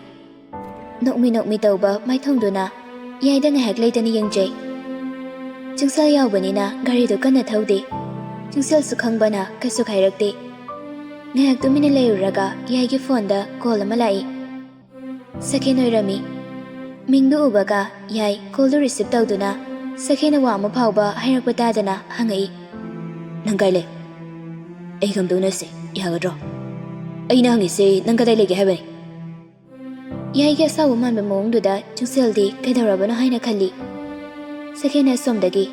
ꯅꯣꯛꯃꯤ ꯅꯣꯛꯃꯤ ꯇꯧꯕ ꯃꯥꯏꯊꯣꯡꯗꯨꯅ ꯌꯥꯏꯗ ꯉꯥꯏꯍꯥꯛ ꯂꯩꯇꯅ ꯌꯦꯡꯖꯩ꯫ ꯆꯨꯡꯁꯦꯜ ꯌꯥꯎꯕꯅꯤꯅ ꯒꯥꯔꯤꯗꯨ ꯀꯟꯅ ꯊꯧꯗꯦ꯫ ꯆꯨꯡꯁꯦꯜꯁꯨ ꯈꯪꯕꯅ ꯀꯩꯁꯨ ꯍꯥꯏꯔꯛꯇꯦ꯫ ꯉꯥꯏꯍꯥꯛ ꯇꯨꯃꯤꯟꯅ ꯂꯩꯔꯨꯔꯒ ꯌꯥꯏꯒꯤ ꯐꯣꯟꯗ ꯀꯣꯜ ꯑꯃ ꯂꯥꯛꯏ꯫ ꯁꯈꯦꯟ ꯑꯣꯏꯔꯝꯃꯤ꯫ ꯃꯤꯡꯗꯨ ꯎꯕꯒ ꯌꯥꯏ ꯀꯣꯜꯗꯨ ꯔꯤꯁꯤꯞ ꯇꯧꯗꯨꯅ ꯁꯈꯦꯟꯅ ꯋꯥ ꯑꯃ ꯐꯥꯎꯕ ꯍꯥꯏꯔꯛꯄ ꯇꯥꯗꯅ ꯍꯪꯉꯛꯏ꯫ "ꯅꯪ ꯀꯥꯏ ꯂꯩ? ꯑꯩꯒ ꯑꯝꯇ ꯎꯅꯁꯦ, ꯌꯥꯒꯗ꯭ꯔꯣ?" "ꯑꯩꯅ ꯍꯪꯉꯤꯁꯦ ꯅꯪ ꯀꯗꯥꯏ ꯂꯩꯒꯦ ꯍꯥꯏꯕꯅꯤ?" ꯌꯥꯏꯒꯤ ꯑꯁꯥꯎꯕ ꯃꯥꯟꯕ ꯃꯑꯣꯡꯗꯨꯗ ꯆꯨꯡꯁꯦꯜꯗꯤ ꯀꯩꯗꯧꯔꯕꯅꯣ ꯍꯥꯏꯅ ꯈꯜꯂꯤ꯫ ꯁꯈꯦꯟꯅ ꯑꯁꯣꯝꯗꯒꯤ,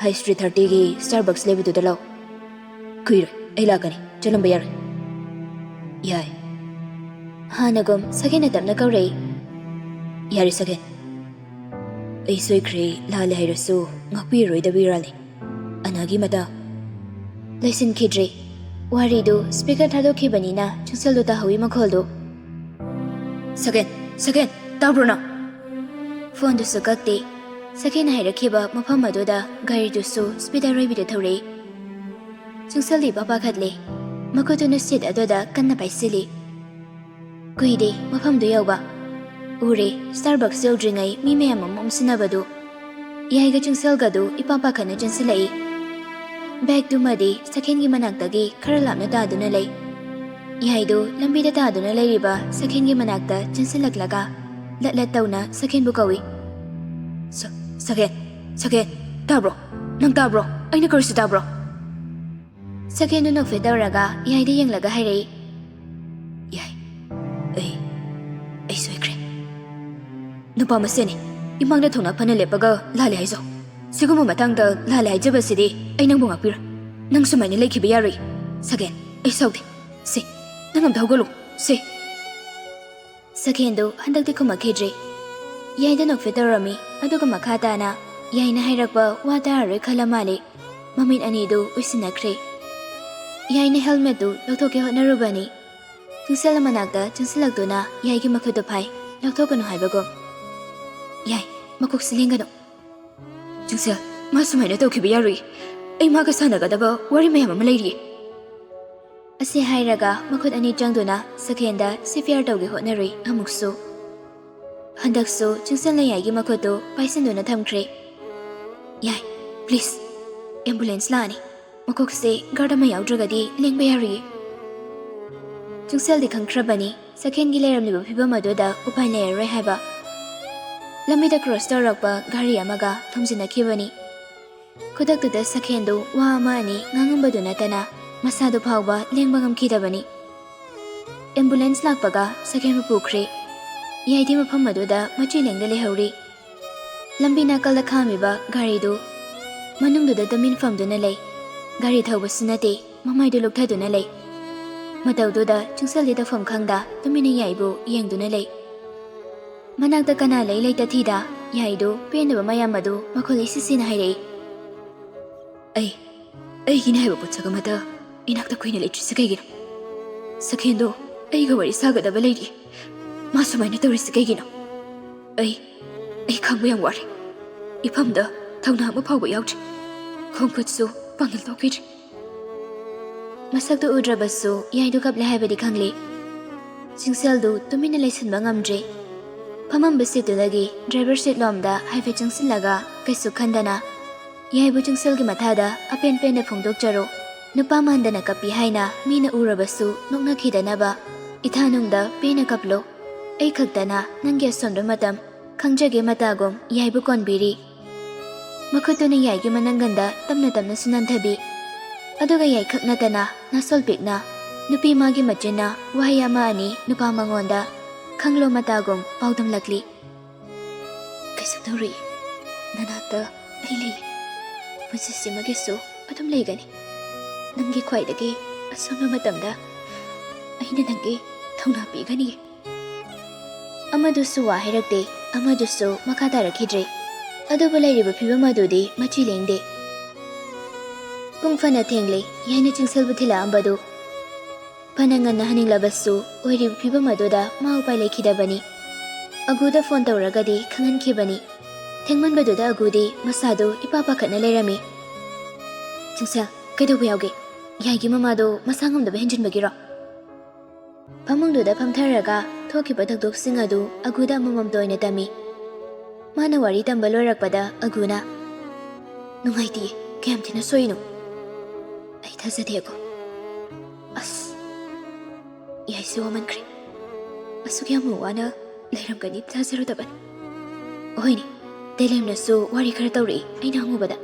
"ꯍꯥꯏ ꯁ꯭ꯇ꯭ꯔꯤꯠ ꯊꯥꯔꯇꯤꯒꯤ ꯁ꯭ꯇꯥꯔꯕꯛꯁ ꯂꯩꯕꯗꯨꯗ ꯂꯥꯛꯑꯣ꯫ ꯀꯨꯏꯔꯣꯏ, ꯑꯩ ꯂꯥꯛꯀꯅꯤ, ꯆꯠꯂꯝꯕ ꯌꯥꯔꯣꯏ꯫" "ꯌꯥꯏ꯫" ꯍꯥꯟꯅꯒꯨꯝ ꯁꯈꯦꯟꯅ ꯇꯞꯅ ꯀꯧꯔꯛꯏ꯫ "ꯌꯥꯔꯦ ꯁꯈꯦꯟ, ꯑꯩ ꯁꯣꯏꯈ꯭ꯔꯦ, ꯂꯥꯜꯂꯦ ꯍꯥꯏꯔꯁꯨ ꯉꯥꯛꯄꯤꯔꯔꯣꯏꯗꯕ ꯏꯔꯥꯜꯅꯤ꯫ ꯑꯅꯥꯒꯤ ꯃꯇꯥꯡ꯫" ꯂꯣꯏꯁꯤꯟꯈꯤꯗ꯭ꯔꯤ꯫ ꯋꯥꯔꯤꯗꯨ ꯁ꯭ꯄꯤꯀꯔ ꯊꯥꯗꯣꯛꯈꯤꯕꯅꯤꯅ ꯆꯨꯡꯁꯦꯜꯗꯨ ꯇꯥꯍꯧꯏ ꯃꯈꯣꯜꯗꯨ꯫ "ꯁꯈꯦꯟ, ꯁꯈꯦꯟ, ꯇꯥꯕ꯭ꯔꯣ ꯅꯪ?" ꯐꯣꯟꯗꯨꯁꯨ ꯀꯛꯇꯦ꯫ ꯁꯈꯦꯟꯅ ꯍꯥꯏꯔꯛꯈꯤꯕ ꯃꯐꯝ ꯑꯗꯨꯗ ꯒꯥꯔꯤꯗꯨꯁꯨ ꯁ꯭ꯄꯤꯗ ꯑꯔꯣꯏꯕꯤꯗ ꯊꯧꯔꯛꯏ꯫ ꯆꯨꯡꯁꯦꯜꯗꯤ ꯏꯄꯥ ꯄꯥꯈꯠꯂꯦ꯫ ꯃꯈꯨꯠꯇꯨꯅ ꯁꯤꯠ ꯑꯗꯨꯗ ꯀꯟꯅ ꯄꯥꯏꯁꯤꯜꯂꯤ꯫ ꯀꯨꯏꯗꯦ ꯃꯐꯝꯗꯨ ꯌꯧꯕ꯫ ꯎꯔꯦ, ꯁ꯭ꯇꯥꯔꯕꯛꯁ ꯌꯧꯗ꯭ꯔꯤꯉꯩ ꯃꯤ ꯃꯌꯥꯝ ꯑꯃ ꯑꯣꯝꯁꯤꯟꯅꯕꯗꯨ꯫ ꯌꯥꯏꯒ ꯆꯨꯡꯁꯦꯜꯒꯗꯨ ꯏꯄꯥ ꯄꯥꯈꯠꯅ ꯆꯦꯟꯁꯤꯜꯂꯛꯏ꯫ ꯕꯦꯒꯇꯨꯃꯗꯤ ꯁꯈꯦꯟꯒꯤ ꯃꯅꯥꯛꯇꯒꯤ ꯈꯔ ꯂꯥꯞꯅ ꯇꯥꯗꯨꯅ ꯂꯩ꯫ ꯌꯥꯏꯗꯨ ꯂꯝꯕꯤꯗ ꯇꯥꯗꯨꯅ ꯂꯩꯔꯤꯕ ꯁꯈꯦꯟꯒꯤ ꯃꯅꯥꯛꯇ ꯆꯦꯟꯁꯤꯜꯂꯛꯂꯒ ꯂꯠ ꯂꯠ ꯇꯧꯅ ꯁꯈꯦꯟꯕꯨ ꯀꯧꯏ꯫ "ꯁ-, ꯁꯈꯦꯟ, ꯁꯈꯦꯟ, ꯇꯥꯕ꯭ꯔꯣ? ꯅꯪ ꯇꯥꯕ꯭ꯔꯣ? ꯑꯩꯅ ꯀꯧꯔꯤꯁꯤ ꯇꯥꯕ꯭ꯔꯣ?" ꯁꯈꯦꯟꯗꯨ ꯅꯣꯛꯐꯦꯠ ꯇꯧꯔꯒ ꯌꯥꯏꯗ ꯌꯦꯡꯂꯒ ꯍꯥꯏꯔꯛꯏ꯫ "ꯌꯥꯏ, ꯑꯩ, ꯑꯩ ꯁꯣꯏꯈ꯭ꯔꯦ꯫ ꯅꯨꯄꯥ ꯃꯁꯦꯟꯅꯤ꯫ ꯏꯃꯥꯡꯗ ꯊꯧꯅꯥ ꯐꯅ ꯂꯦꯞꯄꯒ ꯂꯥꯜꯂꯦ ꯍꯥꯏꯖꯧ꯫ ꯁꯤꯒꯨꯝꯕ ꯃꯇꯥꯡꯗ ꯂꯥꯜꯂꯦ ꯍꯥꯏꯖꯕꯁꯤꯗꯤ ꯑꯩ ꯅꯪꯕꯨ ꯉꯥꯛꯄꯤꯔꯣꯏ꯫ ꯅꯪ ꯁꯨꯃꯥꯏꯅ ꯂꯩꯈꯤꯕ ꯌꯥꯔꯣꯏ꯫ ꯁꯈꯦꯟ, ꯑꯩ ꯁꯥꯎꯗꯦ꯫ ꯁꯦ, ꯅꯪ ꯑꯝꯇ ꯍꯧꯒꯠꯂꯨ꯫ ꯁꯦ꯫" ꯁꯈꯦꯟꯗꯨ ꯍꯟꯗꯛꯇꯤ ꯈꯨꯝꯃꯛꯈꯤꯗ꯭ꯔꯦ꯫ ꯌꯥꯏꯗ ꯅꯣꯛꯐꯦꯠ ꯇꯧꯔꯝꯃꯤ, ꯑꯗꯨꯒ ꯃꯈꯥ ꯇꯥꯅ ꯌꯥꯏꯅ ꯍꯥꯏꯔꯛꯄ ꯋꯥ ꯇꯥꯔꯔꯣꯏ ꯈꯜꯂ ꯃꯥꯜꯂꯦ꯫ ꯃꯃꯤꯠ ꯑꯅꯤꯗꯨ ꯎꯏꯁꯤꯟꯅꯈ꯭ꯔꯦ꯫ ꯌꯥꯏꯅ ꯍꯦꯜꯃꯦꯠꯇꯨ ꯂꯧꯊꯣꯛꯀꯦ ꯍꯣꯠꯅꯔꯨꯕꯅꯤ꯫ ꯆꯨꯡꯁꯦꯜ ꯃꯅꯥꯛꯇ ꯆꯪꯁꯤꯜꯂꯛꯇꯨꯅ ꯌꯥꯏꯒꯤ ꯃꯈꯨꯠꯇꯨ ꯐꯥꯏ, ꯂꯧꯊꯣꯛꯀꯅꯨ ꯍꯥꯏꯕꯒꯨꯝ꯫ "ꯌꯥꯏ, ꯃꯀꯣꯛꯁꯤ ꯂꯦꯡꯒꯅꯨ꯫" "ꯆꯨꯡꯁꯦꯜ, ꯃꯥ ꯁꯨꯃꯥꯏꯅ ꯇꯧꯈꯤꯕ ꯌꯥꯔꯣꯏ꯫ ꯑꯩ ꯃꯥꯒ ꯁꯥꯟꯅꯒꯗꯕ ꯋꯥꯔꯤ ꯃꯌꯥꯝ ꯑꯃ ꯂꯩꯔꯤ꯫" ꯑꯁꯤ ꯍꯥꯏꯔꯒ ꯃꯈꯨꯠ ꯑꯅꯤ ꯆꯪꯗꯨꯅ ꯁꯈꯦꯟꯗ ꯁꯤ ꯄꯤ ꯑꯥꯔ ꯇꯧꯒꯦ ꯍꯣꯠꯅꯔꯨꯏ ꯑꯃꯨꯛꯁꯨ꯫ ꯍꯟꯗꯛꯁꯨ ꯆꯨꯡꯁꯦꯜꯅ ꯌꯥꯏꯒꯤ ꯃꯈꯨꯠꯇꯨ ꯄꯥꯏꯁꯤꯟꯗꯨꯅ ꯊꯝꯈ꯭ꯔꯦ꯫ "ꯌꯥꯏ, ꯄ꯭ꯂꯤꯖ, ꯑꯦꯝꯕꯨꯂꯦꯟꯁ ꯂꯥꯛꯑꯅꯤ꯫ ꯃꯀꯣꯛꯁꯦ ꯒꯥꯔꯗ ꯑꯃ ꯌꯥꯎꯗ꯭ꯔꯒꯗꯤ ꯂꯦꯡꯕ ꯌꯥꯔꯣꯏꯌꯦ꯫" ꯆꯨꯡꯁꯦꯜꯗꯤ ꯈꯪꯈ꯭ꯔꯕꯅꯤ ꯁꯈꯦꯟꯒꯤ ꯂꯩꯔꯝꯂꯤꯕ ꯐꯤꯕꯝ ꯑꯗꯨꯗ ꯎꯄꯥꯏ ꯂꯩꯔꯔꯣꯏ ꯍꯥꯏꯕ꯫ ꯂꯝꯕꯤꯗ ꯀ꯭ꯔꯣꯁ ꯇꯧꯔꯛꯄ ꯒꯥꯔꯤ ꯑꯃꯒ ꯊꯣꯝꯖꯤꯟꯅꯈꯤꯕꯅꯤ꯫ ꯈꯨꯗꯛꯇꯨꯗ ꯁꯈꯦꯟꯗꯨ ꯋꯥ ꯑꯃ ꯑꯅꯤ ꯉꯥꯡꯉꯝꯕꯗꯨ ꯅꯠꯇꯅ ꯃꯁꯥꯗꯨ ꯐꯥꯎꯕ ꯂꯦꯡꯕ ꯉꯝꯈꯤꯗꯕꯅꯤ꯫ ꯑꯦꯝꯕꯨꯂꯦꯟꯁ ꯂꯥꯛꯄꯒ ꯁꯛꯍꯦꯟꯕꯨ ꯄꯨꯈ꯭ꯔꯦ꯫ ꯌꯥꯏꯗꯤ ꯃꯐꯝ ꯑꯗꯨꯗ ꯃꯆꯤ ꯂꯦꯡꯗ ꯂꯩꯍꯧꯔꯤ꯫ ꯂꯝꯕꯤ ꯅꯥꯀꯜꯗ ꯈꯥꯝꯃꯤꯕ ꯒꯥꯔꯤꯗꯨ ꯃꯅꯨꯡꯗꯨꯗ ꯇꯨꯃꯤꯟ ꯐꯝꯗꯨꯅ ꯂꯩ꯫ ꯒꯥꯔꯤ ꯊꯧꯕꯁꯨ ꯅꯠꯇꯦ, ꯃꯃꯥꯏꯗꯨ ꯂꯨꯞꯊꯗꯨꯅ ꯂꯩ꯫ ꯃꯇꯧꯗꯨꯗ ꯆꯤꯡꯁꯜꯗꯤ ꯇꯧꯐꯝ ꯈꯪꯗ ꯇꯨꯃꯤꯟꯅ ꯌꯥꯏꯕꯨ ꯌꯦꯡꯗꯨꯅ ꯂꯩ꯫ ꯃꯅꯥꯛꯇ ꯀꯅꯥ ꯂꯩ ꯂꯩꯇ ꯊꯤꯗ ꯌꯥꯏꯗꯨ ꯄꯦꯟꯗꯕ ꯃꯌꯥꯝ ꯑꯗꯨ ꯃꯈꯣꯜ ꯏꯁꯤ ꯁꯤꯅ ꯍꯥꯏꯔꯛꯏ꯫ "ꯑꯩ, ꯑꯩꯒꯤꯅꯦ ꯍꯥꯏꯕ ꯄꯣꯠꯁꯛ ꯑꯃꯇ ꯏꯅꯥꯛꯇ ꯀꯨꯏꯅ ꯂꯩꯇ꯭ꯔꯤꯁꯤ ꯀꯩꯒꯤꯅꯣ? ꯁꯈꯦꯟꯗꯣ ꯑꯩꯒ ꯋꯥꯔꯤ ꯁꯥꯒꯗꯕ ꯂꯩꯔꯤ꯫ ꯃꯥ ꯁꯨꯃꯥꯏꯅ ꯇꯧꯔꯤꯁꯤ ꯀꯩꯒꯤꯅꯣ? ꯑꯩ, ꯑꯩ ꯈꯪꯕ ꯌꯥꯝ ꯋꯥꯔꯦ꯫ ꯏꯐꯝꯗ ꯊꯧꯅꯥ ꯑꯃ ꯐꯥꯎꯕ ꯌꯥꯎꯗ꯭ꯔꯤ꯫ ꯈꯣꯡꯈꯨꯠꯁꯨ ꯄꯥꯡꯒꯜ ꯊꯣꯛꯈꯤꯗ꯭ꯔꯤ꯫" ꯃꯁꯛꯇꯨ ꯎꯗ꯭ꯔꯕꯁꯨ ꯌꯥꯏꯗꯨ ꯀꯞꯂꯦ ꯍꯥꯏꯕꯗꯤ ꯈꯪꯂꯦ꯫ ꯆꯤꯡꯁꯦꯜꯗꯨ ꯇꯨꯃꯤꯟꯅ ꯂꯩꯁꯤꯟꯕ ꯉꯝꯗ꯭ꯔꯦ꯫ ꯐꯝꯃꯝꯕ ꯁꯤꯠꯇꯨꯗꯒꯤ ꯗ꯭ꯔꯥꯏꯚꯔ ꯁꯤꯠ ꯂꯣꯝꯗ ꯍꯥꯏꯐꯦꯠ ꯆꯪꯁꯤꯜꯂꯒ ꯀꯩꯁꯨ ꯈꯟꯗꯅ, "ꯌꯥꯏꯕꯨ ꯆꯤꯡꯁꯦꯜꯒꯤ ꯃꯊꯥꯗ ꯑꯄꯦꯟ ꯄꯦꯟꯅ ꯐꯣꯡꯗꯣꯛꯆꯔꯣ꯫ ꯅꯨꯄꯥ ꯃꯥꯟꯗꯅ ꯀꯞꯄꯤ ꯍꯥꯏꯅ ꯃꯤꯅ ꯎꯔꯕꯁꯨ ꯅꯣꯛꯅꯈꯤꯗꯅꯕ ꯏꯊꯥꯅꯨꯡꯗ ꯄꯦꯟꯅ ꯀꯞꯂꯣ꯫ ꯑꯩ ꯈꯛꯇꯅ ꯅꯪꯒꯤ ꯑꯁꯣꯟꯕ ꯃꯇꯝ ꯈꯪꯖꯒꯦ" ꯃꯇꯥꯒꯨꯝ ꯌꯥꯏꯕꯨ ꯀꯣꯟꯕꯤꯔꯤ꯫ ꯃꯈꯨꯠꯇꯨꯅ ꯌꯥꯏꯒꯤ ꯃꯅꯪꯒꯟꯗ ꯇꯞꯅ ꯇꯞꯅ ꯁꯨꯅꯟꯊꯕꯤ꯫ ꯑꯗꯨꯒ ꯌꯥꯏꯈꯛ ꯅꯠꯇꯅ ꯅꯥꯁꯣꯜ ꯄꯤꯛꯅ ꯅꯨꯄꯤ ꯃꯥꯒꯤ ꯃꯆꯤꯟꯅ ꯋꯥꯍꯩ ꯑꯃ ꯑꯅꯤ ꯅꯨꯄꯥ ꯃꯉꯣꯟꯗ ꯈꯪꯂꯣ ꯃꯇꯥꯒꯨꯝ ꯄꯥꯎꯗꯝꯂꯛꯂꯤ꯫ "ꯀꯩꯁꯨ ꯇꯧꯔꯣꯏ꯫ ꯅꯅꯥꯛꯇ ꯑꯩ ꯂꯩ꯫ ꯄꯨꯟꯁꯤꯁꯤꯃꯒꯤꯁꯨ ꯑꯗꯨꯝ ꯂꯩꯒꯅꯤ꯫ ꯅꯪꯒꯤ ꯈ꯭ꯋꯥꯏꯗꯒꯤ ꯑꯁꯣꯟꯕ ꯃꯇꯝꯗ ꯑꯩꯅ ꯅꯪꯒꯤ ꯊꯧꯅꯥ ꯄꯤꯒꯅꯤ꯫" ꯑꯃꯗꯨꯁꯨ ꯋꯥ ꯍꯥꯏꯔꯛꯇꯦ, ꯑꯃꯗꯨꯁꯨ ꯃꯈꯥ ꯇꯥꯔꯛꯈꯤꯗ꯭ꯔꯦ꯫ ꯑꯗꯨꯕꯨ ꯂꯩꯔꯤꯕ ꯐꯤꯕꯝ ꯑꯗꯨꯗꯤ ꯃꯆꯤ ꯂꯦꯡꯗꯦ꯫ ꯄꯨꯡ ꯐꯅ ꯊꯦꯡꯂꯦ, ꯌꯥꯏꯅ ꯆꯤꯡꯁꯦꯜꯕꯨ ꯊꯤꯜꯂꯛꯑꯝꯕꯗꯨ꯫ ꯐꯅ ꯉꯟꯅ ꯍꯟꯅꯤꯡꯂꯕꯁꯨ ꯑꯣꯏꯔꯤꯕ ꯐꯤꯕꯝ ꯑꯗꯨꯗ ꯃꯥ ꯎꯄꯥꯏ ꯂꯩꯈꯤꯗꯕꯅꯤ꯫ ꯑꯒꯨꯗ ꯐꯣꯟ ꯇꯧꯔꯒꯗꯤ ꯈꯪꯍꯟꯈꯤꯕꯅꯤ꯫ ꯊꯦꯡꯃꯟꯕꯗꯨꯗ ꯑꯒꯨꯗꯤ ꯃꯁꯥꯗꯨ ꯏꯄꯥ ꯄꯥꯈꯠꯅ ꯂꯩꯔꯝꯃꯤ꯫ "ꯆꯤꯡꯁꯦꯜ, ꯀꯩꯗꯧꯕ ꯌꯥꯎꯒꯦ? ꯌꯥꯏꯒꯤ ꯃꯃꯥꯗꯣ ꯃꯁꯥ ꯉꯝꯗꯕ ꯍꯦꯟꯖꯤꯟꯕꯒꯤꯔꯣ?" ꯐꯃꯨꯡꯗꯨꯗ ꯐꯝꯊꯔꯒ ꯊꯣꯛꯈꯤꯕ ꯊꯧꯗꯣꯛꯁꯤꯡ ꯑꯗꯨ ꯑꯒꯨꯗ ꯑꯃꯃꯝꯇ ꯑꯣꯏꯅ ꯇꯝꯃꯤ꯫ ꯃꯥꯅ ꯋꯥꯔꯤ ꯇꯝꯕ ꯂꯣꯏꯔꯛꯄꯗ ꯑꯒꯨꯅ, "ꯅꯨꯡꯉꯥꯏꯇꯦ, ꯀꯌꯥꯝ ꯊꯤꯅ ꯁꯣꯛꯏꯅꯣ? ꯑꯩ ꯊꯥꯖꯗꯦ ꯑꯒꯨ꯫ ꯑꯁ, ꯌꯥꯏꯁꯦ ꯋꯥꯃꯟꯈ꯭ꯔꯦ꯫ ꯑꯁꯨꯛ ꯌꯥꯝꯅ ꯋꯥꯅ ꯂꯩꯔꯝꯒꯅꯤ ꯊꯥꯖꯔꯨꯗꯕꯅꯤ꯫ ꯍꯣꯏꯅꯦ, ꯇꯦꯂꯦꯝꯅꯁꯨ ꯋꯥꯔꯤ ꯈꯔ ꯇꯧꯔꯛꯏ ꯑꯩꯅ ꯍꯪꯉꯨꯕꯗ꯫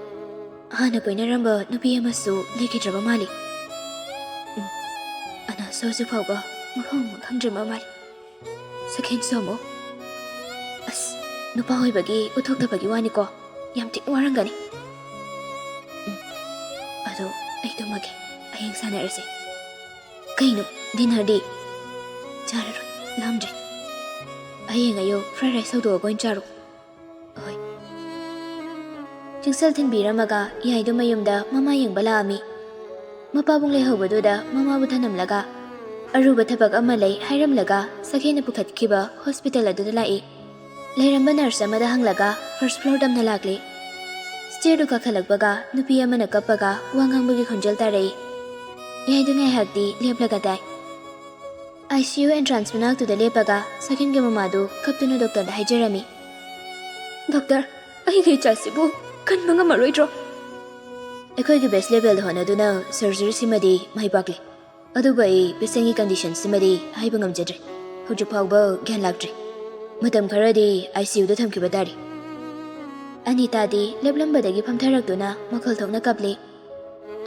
ꯍꯥꯟꯅ ꯀꯣꯏꯅꯔꯝꯕ ꯅꯨꯄꯤ ꯑꯃꯁꯨ ꯂꯩꯈꯤꯗ꯭ꯔꯕ ꯃꯥꯜꯂꯤ꯫ ꯎꯝ, ꯑꯅꯥꯁꯨ ꯍꯧꯖꯤꯛ ꯐꯥꯎꯕ ꯃꯐꯝ ꯑꯃ ꯈꯪꯗ꯭ꯔꯤꯕ ꯃꯥꯜꯂꯤ꯫ ꯁꯈꯦꯟꯁꯨ ꯑꯃꯨꯛ, ꯑꯁ, ꯅꯨꯄꯥ ꯑꯣꯏꯕꯒꯤ ꯎꯠꯊꯣꯛꯇꯕꯒꯤ ꯋꯥꯅꯤꯀꯣ꯫ ꯌꯥꯝ ꯊꯤꯅ ꯋꯥꯔꯝꯒꯅꯤ꯫ ꯎꯝ, ꯑꯗꯣ ꯑꯩ ꯇꯨꯝꯃꯒꯦ꯫ ꯍꯌꯦꯡ ꯁꯥꯟꯅꯔꯁꯦ꯫ ꯀꯩꯅꯣ, ꯗꯤꯅꯔꯗꯤ? ꯆꯥꯔꯔꯣꯏ, ꯂꯥꯝꯗ꯭ꯔꯦ꯫ ꯍꯌꯦꯡ ꯑꯌꯨꯛ ꯐ꯭ꯔꯥꯏ ꯔꯥꯏꯁ ꯍꯧꯗꯣꯛꯑꯒ ꯑꯣꯏꯅ ꯆꯥꯔꯣ꯫ ꯍꯣꯏ꯫ ꯆꯤꯡꯁꯜ ꯊꯤꯟꯕꯤꯔꯝꯃꯒ ꯌꯥꯏꯗꯨ ꯃꯌꯨꯝꯗ ꯃꯃꯥ ꯌꯦꯡꯕ ꯂꯥꯛꯑꯝꯃꯤ꯫ ꯃꯄꯥꯕꯨꯡ ꯂꯩꯍꯧꯕꯗꯨꯗ ꯃꯃꯥꯕꯨ ꯊꯅꯝꯂꯒ ꯑꯔꯨꯕ ꯊꯕꯛ ꯑꯃ ꯂꯩ ꯍꯥꯏꯔꯝꯂꯒ ꯁꯈꯦꯟꯅ ꯄꯨꯈꯠꯈꯤꯕ ꯍꯣꯁꯄꯤꯇꯥꯜ ꯑꯗꯨꯗ ꯂꯥꯛꯏ꯫ ꯂꯩꯔꯝꯕ ꯅꯔꯁ ꯑꯃꯗ ꯍꯪꯂꯒ ꯐꯥꯔꯁ ꯐ꯭ꯂꯣꯔ ꯇꯝꯅ ꯂꯥꯛꯂꯤ꯫ ꯁ꯭ꯇꯦꯌꯔꯗꯨ ꯀꯥꯈꯠꯂꯛꯄꯒ ꯅꯨꯄꯤ ꯑꯃꯅ ꯀꯞꯄꯒ ꯋꯥ ꯉꯥꯡꯕꯒꯤ ꯈꯣꯟꯖꯦꯜ ꯇꯥꯔꯛꯏ꯫ ꯌꯥꯏꯗꯨ ꯉꯥꯏꯍꯥꯛꯇꯤ ꯂꯦꯞꯂꯒ ꯇꯥꯏ꯫ ꯑꯥꯏ ꯁꯤ ꯌꯨ ꯑꯦꯟꯇ꯭ꯔꯥꯟꯁ ꯃꯅꯥꯛꯇꯨꯗ ꯂꯦꯞꯄꯒ ꯁꯈꯦꯟꯒꯤ ꯃꯃꯥꯗꯨ ꯀꯞꯇꯨꯅ ꯗꯣꯛꯇꯔꯗ ꯍꯥꯏꯖꯔꯝꯃꯤ꯫ "ꯗꯣꯛꯇꯔ, ꯑꯩꯒꯤ ꯏꯆꯥꯁꯤꯕꯨ ꯀꯟꯕ ꯉꯝꯃꯔꯣꯏꯗ꯭ꯔꯣ?" "ꯑꯩꯈꯣꯏꯒꯤ ꯕꯦꯁ ꯂꯦꯚꯦꯜꯗ ꯍꯣꯠꯅꯗꯨꯅ ꯁꯔꯖꯔꯤꯁꯤꯃꯗꯤ ꯃꯥꯏ ꯄꯥꯛꯂꯤ꯫ ꯑꯗꯨꯕꯨ ꯑꯩ ꯄꯦꯁꯦꯟꯒꯤ ꯀꯟꯗꯤꯁꯟꯁꯤꯃꯗꯤ ꯍꯥꯏꯕ ꯉꯝꯖꯗ꯭ꯔꯦ꯫ ꯍꯧꯖꯤꯛ ꯐꯥꯎꯕ ꯒ꯭ꯌꯥꯟ ꯂꯥꯛꯇ꯭ꯔꯤ꯫ ꯃꯇꯝ ꯈꯔꯗꯤ ꯑꯥꯏ ꯁꯤ ꯌꯨꯗ ꯊꯝꯈꯤꯕ ꯇꯥꯔꯤ꯫" ꯑꯅꯤꯇꯥꯗꯤ ꯂꯦꯞꯂꯝꯕꯗꯒꯤ ꯐꯝꯊꯔꯛꯇꯨꯅ ꯃꯈꯣꯜ ꯊꯣꯛꯅ ꯀꯞꯂꯤ꯫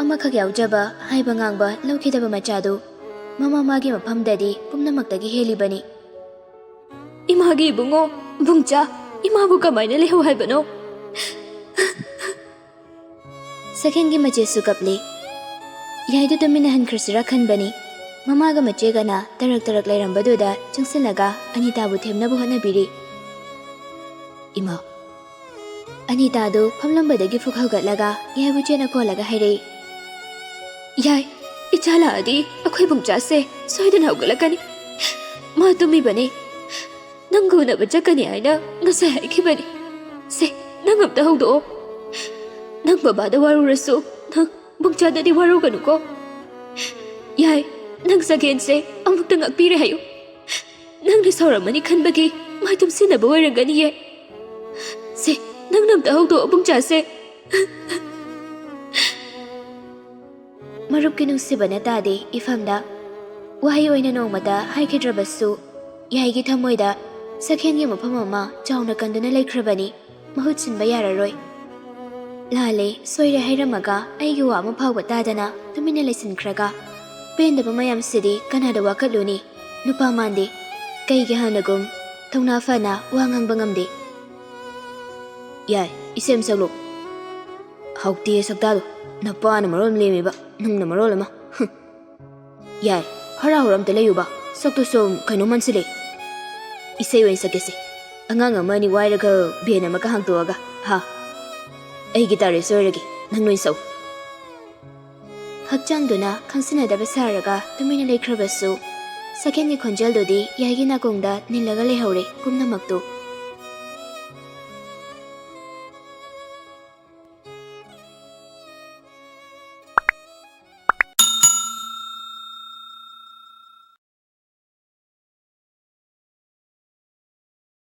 ꯑꯃꯈꯛ ꯌꯥꯎꯖꯕ, ꯍꯥꯏꯕ ꯉꯥꯡꯕ ꯂꯧꯈꯤꯗꯕ ꯃꯆꯥꯗꯨ ꯃꯃꯥ ꯃꯥꯒꯤ ꯃꯐꯝꯗꯗꯤ ꯄꯨꯝꯅꯃꯛꯇꯒꯤ ꯍꯦꯜꯂꯤꯕꯅꯤ꯫ "ꯏꯃꯥꯒꯤ ꯏꯕꯨꯡꯉꯣ, ꯕꯨꯡꯆꯥ, ꯏꯃꯥꯕꯨ ꯀꯃꯥꯏꯅ ꯂꯩꯍꯧ ꯍꯥꯏꯕꯅꯣ?" ꯁꯈꯦꯟꯒꯤ ꯃꯆꯦꯁꯨ ꯀꯞꯂꯤ꯫ ꯌꯥꯏꯗꯨ ꯇꯨꯃꯤꯟꯅ ꯍꯟꯈ꯭ꯔꯁꯤꯔꯥ ꯈꯟꯕꯅꯤ꯫ ꯃꯃꯥꯒ ꯃꯆꯦꯒꯅ ꯇꯔꯛ ꯇꯔꯛ ꯂꯩꯔꯝꯕꯗꯨꯗ ꯆꯪꯁꯤꯜꯂꯒ ꯑꯅꯤꯇꯥꯕꯨ ꯊꯦꯝꯅꯕ ꯍꯣꯠꯅꯕꯤꯔꯤ꯫ "ꯏꯃꯥ꯫" ꯑꯅꯤꯇꯥꯗꯨ ꯐꯝꯂꯝꯕꯗꯒꯤ ꯐꯨꯛ ꯍꯧꯒꯠꯂꯒ ꯌꯥꯏꯕꯨ ꯆꯦꯠꯅ ꯀꯣꯜꯂꯒ ꯍꯥꯏꯔꯛꯏ꯫ "ꯌꯥꯏ, ꯏꯆꯥ ꯂꯥꯛꯑꯗꯤ ꯑꯩꯈꯣꯏ ꯕꯨꯡꯆꯥꯁꯦ ꯁꯣꯏꯗꯅ ꯍꯧꯒꯠꯂꯛꯀꯅꯤ꯫ ꯃꯥ ꯇꯨꯝꯃꯤꯕꯅꯤ꯫ ꯅꯪꯒ ꯎꯅꯕ ꯆꯠꯀꯅꯤ ꯍꯥꯏꯅ ꯉꯁꯥꯏ ꯍꯥꯏꯈꯤꯕꯅꯤ꯫ ꯁꯦ, ꯅꯪ ꯑꯝꯇ ꯍꯧꯗꯣꯛꯑꯣ꯫ ꯅꯪ ꯕꯕꯥꯗ ꯋꯥꯔꯨꯔꯁꯨ ꯅꯪ ꯕꯨꯡꯆꯥꯗꯗꯤ ꯋꯥꯔꯧꯒꯅꯨꯀꯣ꯫ ꯌꯥꯏ, ꯅꯪ ꯁꯈꯦꯟꯁꯦ ꯑꯃꯨꯛꯇ ꯉꯥꯛꯄꯤꯔꯦ ꯍꯥꯏꯌꯨ꯫ ꯅꯪꯅ ꯁꯥꯎꯔꯝꯃꯅꯤ ꯈꯟꯕꯒꯤ ꯃꯥꯏ ꯇꯨꯝꯁꯤꯟꯅꯕ ꯑꯣꯏꯔꯝꯒꯅꯤꯌꯦ꯫ ꯁꯦ, ꯅꯪꯅ ꯑꯝꯇ ꯍꯧꯗꯣꯛꯑꯣ ꯕꯨꯡꯆꯥꯁꯦ꯫" ꯃꯔꯨꯞꯀꯤ ꯅꯨꯡꯁꯤꯕꯅ ꯇꯥꯗꯦ ꯏꯐꯝꯗ꯫ ꯋꯥꯍꯩ ꯑꯣꯏꯅ ꯅꯣꯡꯃꯇ ꯍꯥꯏꯈꯤꯗ꯭ꯔꯕꯁꯨ, ꯌꯥꯏꯒꯤ ꯊꯃꯣꯏꯗ ꯁꯈꯦꯟꯒꯤ ꯃꯐꯝ ꯑꯃ ꯆꯥꯎꯅ ꯀꯟꯗꯨꯅ ꯂꯩꯈ꯭ꯔꯕꯅꯤ꯫ ꯃꯍꯨꯠ ꯁꯤꯟꯕ ꯌꯥꯔꯔꯣꯏ꯫ ꯂꯥꯜꯂꯦ, ꯁꯣꯏꯔꯦ ꯍꯥꯏꯔꯝꯃꯒ ꯑꯩꯒꯤ ꯋꯥ ꯑꯃ ꯐꯥꯎꯕ ꯇꯥꯗꯅ ꯇꯨꯃꯤꯟꯅ ꯂꯩꯁꯤꯟꯈ꯭ꯔꯒ, ꯄꯦꯟꯗꯕ ꯃꯌꯥꯝꯁꯤꯗꯤ ꯀꯅꯥꯗ ꯋꯥꯀꯠꯂꯨꯅꯤ? ꯅꯨꯄꯥ ꯃꯥꯟꯗꯦ꯫ ꯀꯩꯒꯤ ꯍꯥꯟꯅꯒꯨꯝ ꯊꯧꯅꯥ ꯐꯅ ꯋꯥ ꯉꯥꯡꯕ ꯉꯝꯗꯦ? ꯌꯥꯏ, ꯏꯁꯩ ꯑꯃ ꯁꯛꯂꯛꯑꯣ꯫ ꯍꯥꯎꯇꯦ ꯁꯛꯇꯥꯗꯣ꯫ ꯅꯄꯥꯅ ꯃꯔꯣꯜ ꯑꯃ ꯂꯦꯝꯃꯤꯕ, ꯅꯪꯅ ꯃꯔꯣꯜ ꯑꯃ꯫ ꯍꯨꯝ꯫ ꯌꯥꯏ, ꯍꯔꯥꯎ ꯍꯔꯥꯎ ꯑꯝꯇ ꯂꯩꯌꯨꯕ꯫ ꯁꯛꯇꯨ ꯁꯨꯝ ꯀꯩꯅꯣ ꯃꯥꯟꯁꯤꯜꯂꯦ꯫ ꯏꯁꯩ ꯑꯣꯏꯅ ꯁꯛꯀꯦꯁꯦ꯫ ꯑꯉꯥꯡ ꯑꯃ ꯑꯅꯤ ꯋꯥꯏꯔꯒ ꯚꯦꯟ ꯑꯃꯒ ꯍꯥꯡꯇꯣꯛꯑꯒ꯫ ꯍꯥ꯫ ꯑꯩ ꯒꯤꯇꯥꯔꯤꯁ ꯑꯣꯏꯔꯒꯦ, ꯅꯪ ꯅꯣꯏ ꯁꯛꯎ꯫ ꯍꯛꯆꯥꯡꯗꯨꯅ ꯈꯪꯁꯤꯟꯅꯗꯕ ꯁꯥꯔꯒ ꯇꯨꯃꯤꯟꯅ ꯂꯩꯈ꯭ꯔꯕꯁꯨ, ꯁꯛꯍꯦꯟꯒꯤ ꯈꯣꯟꯖꯦꯜꯗꯨꯗꯤ ꯌꯥꯏꯒꯤ ꯅꯥꯀꯣꯡꯗ ꯅꯤꯜꯂꯒ ꯂꯩꯍꯧꯔꯦ ꯄꯨꯝꯅꯃꯛꯇꯨ꯫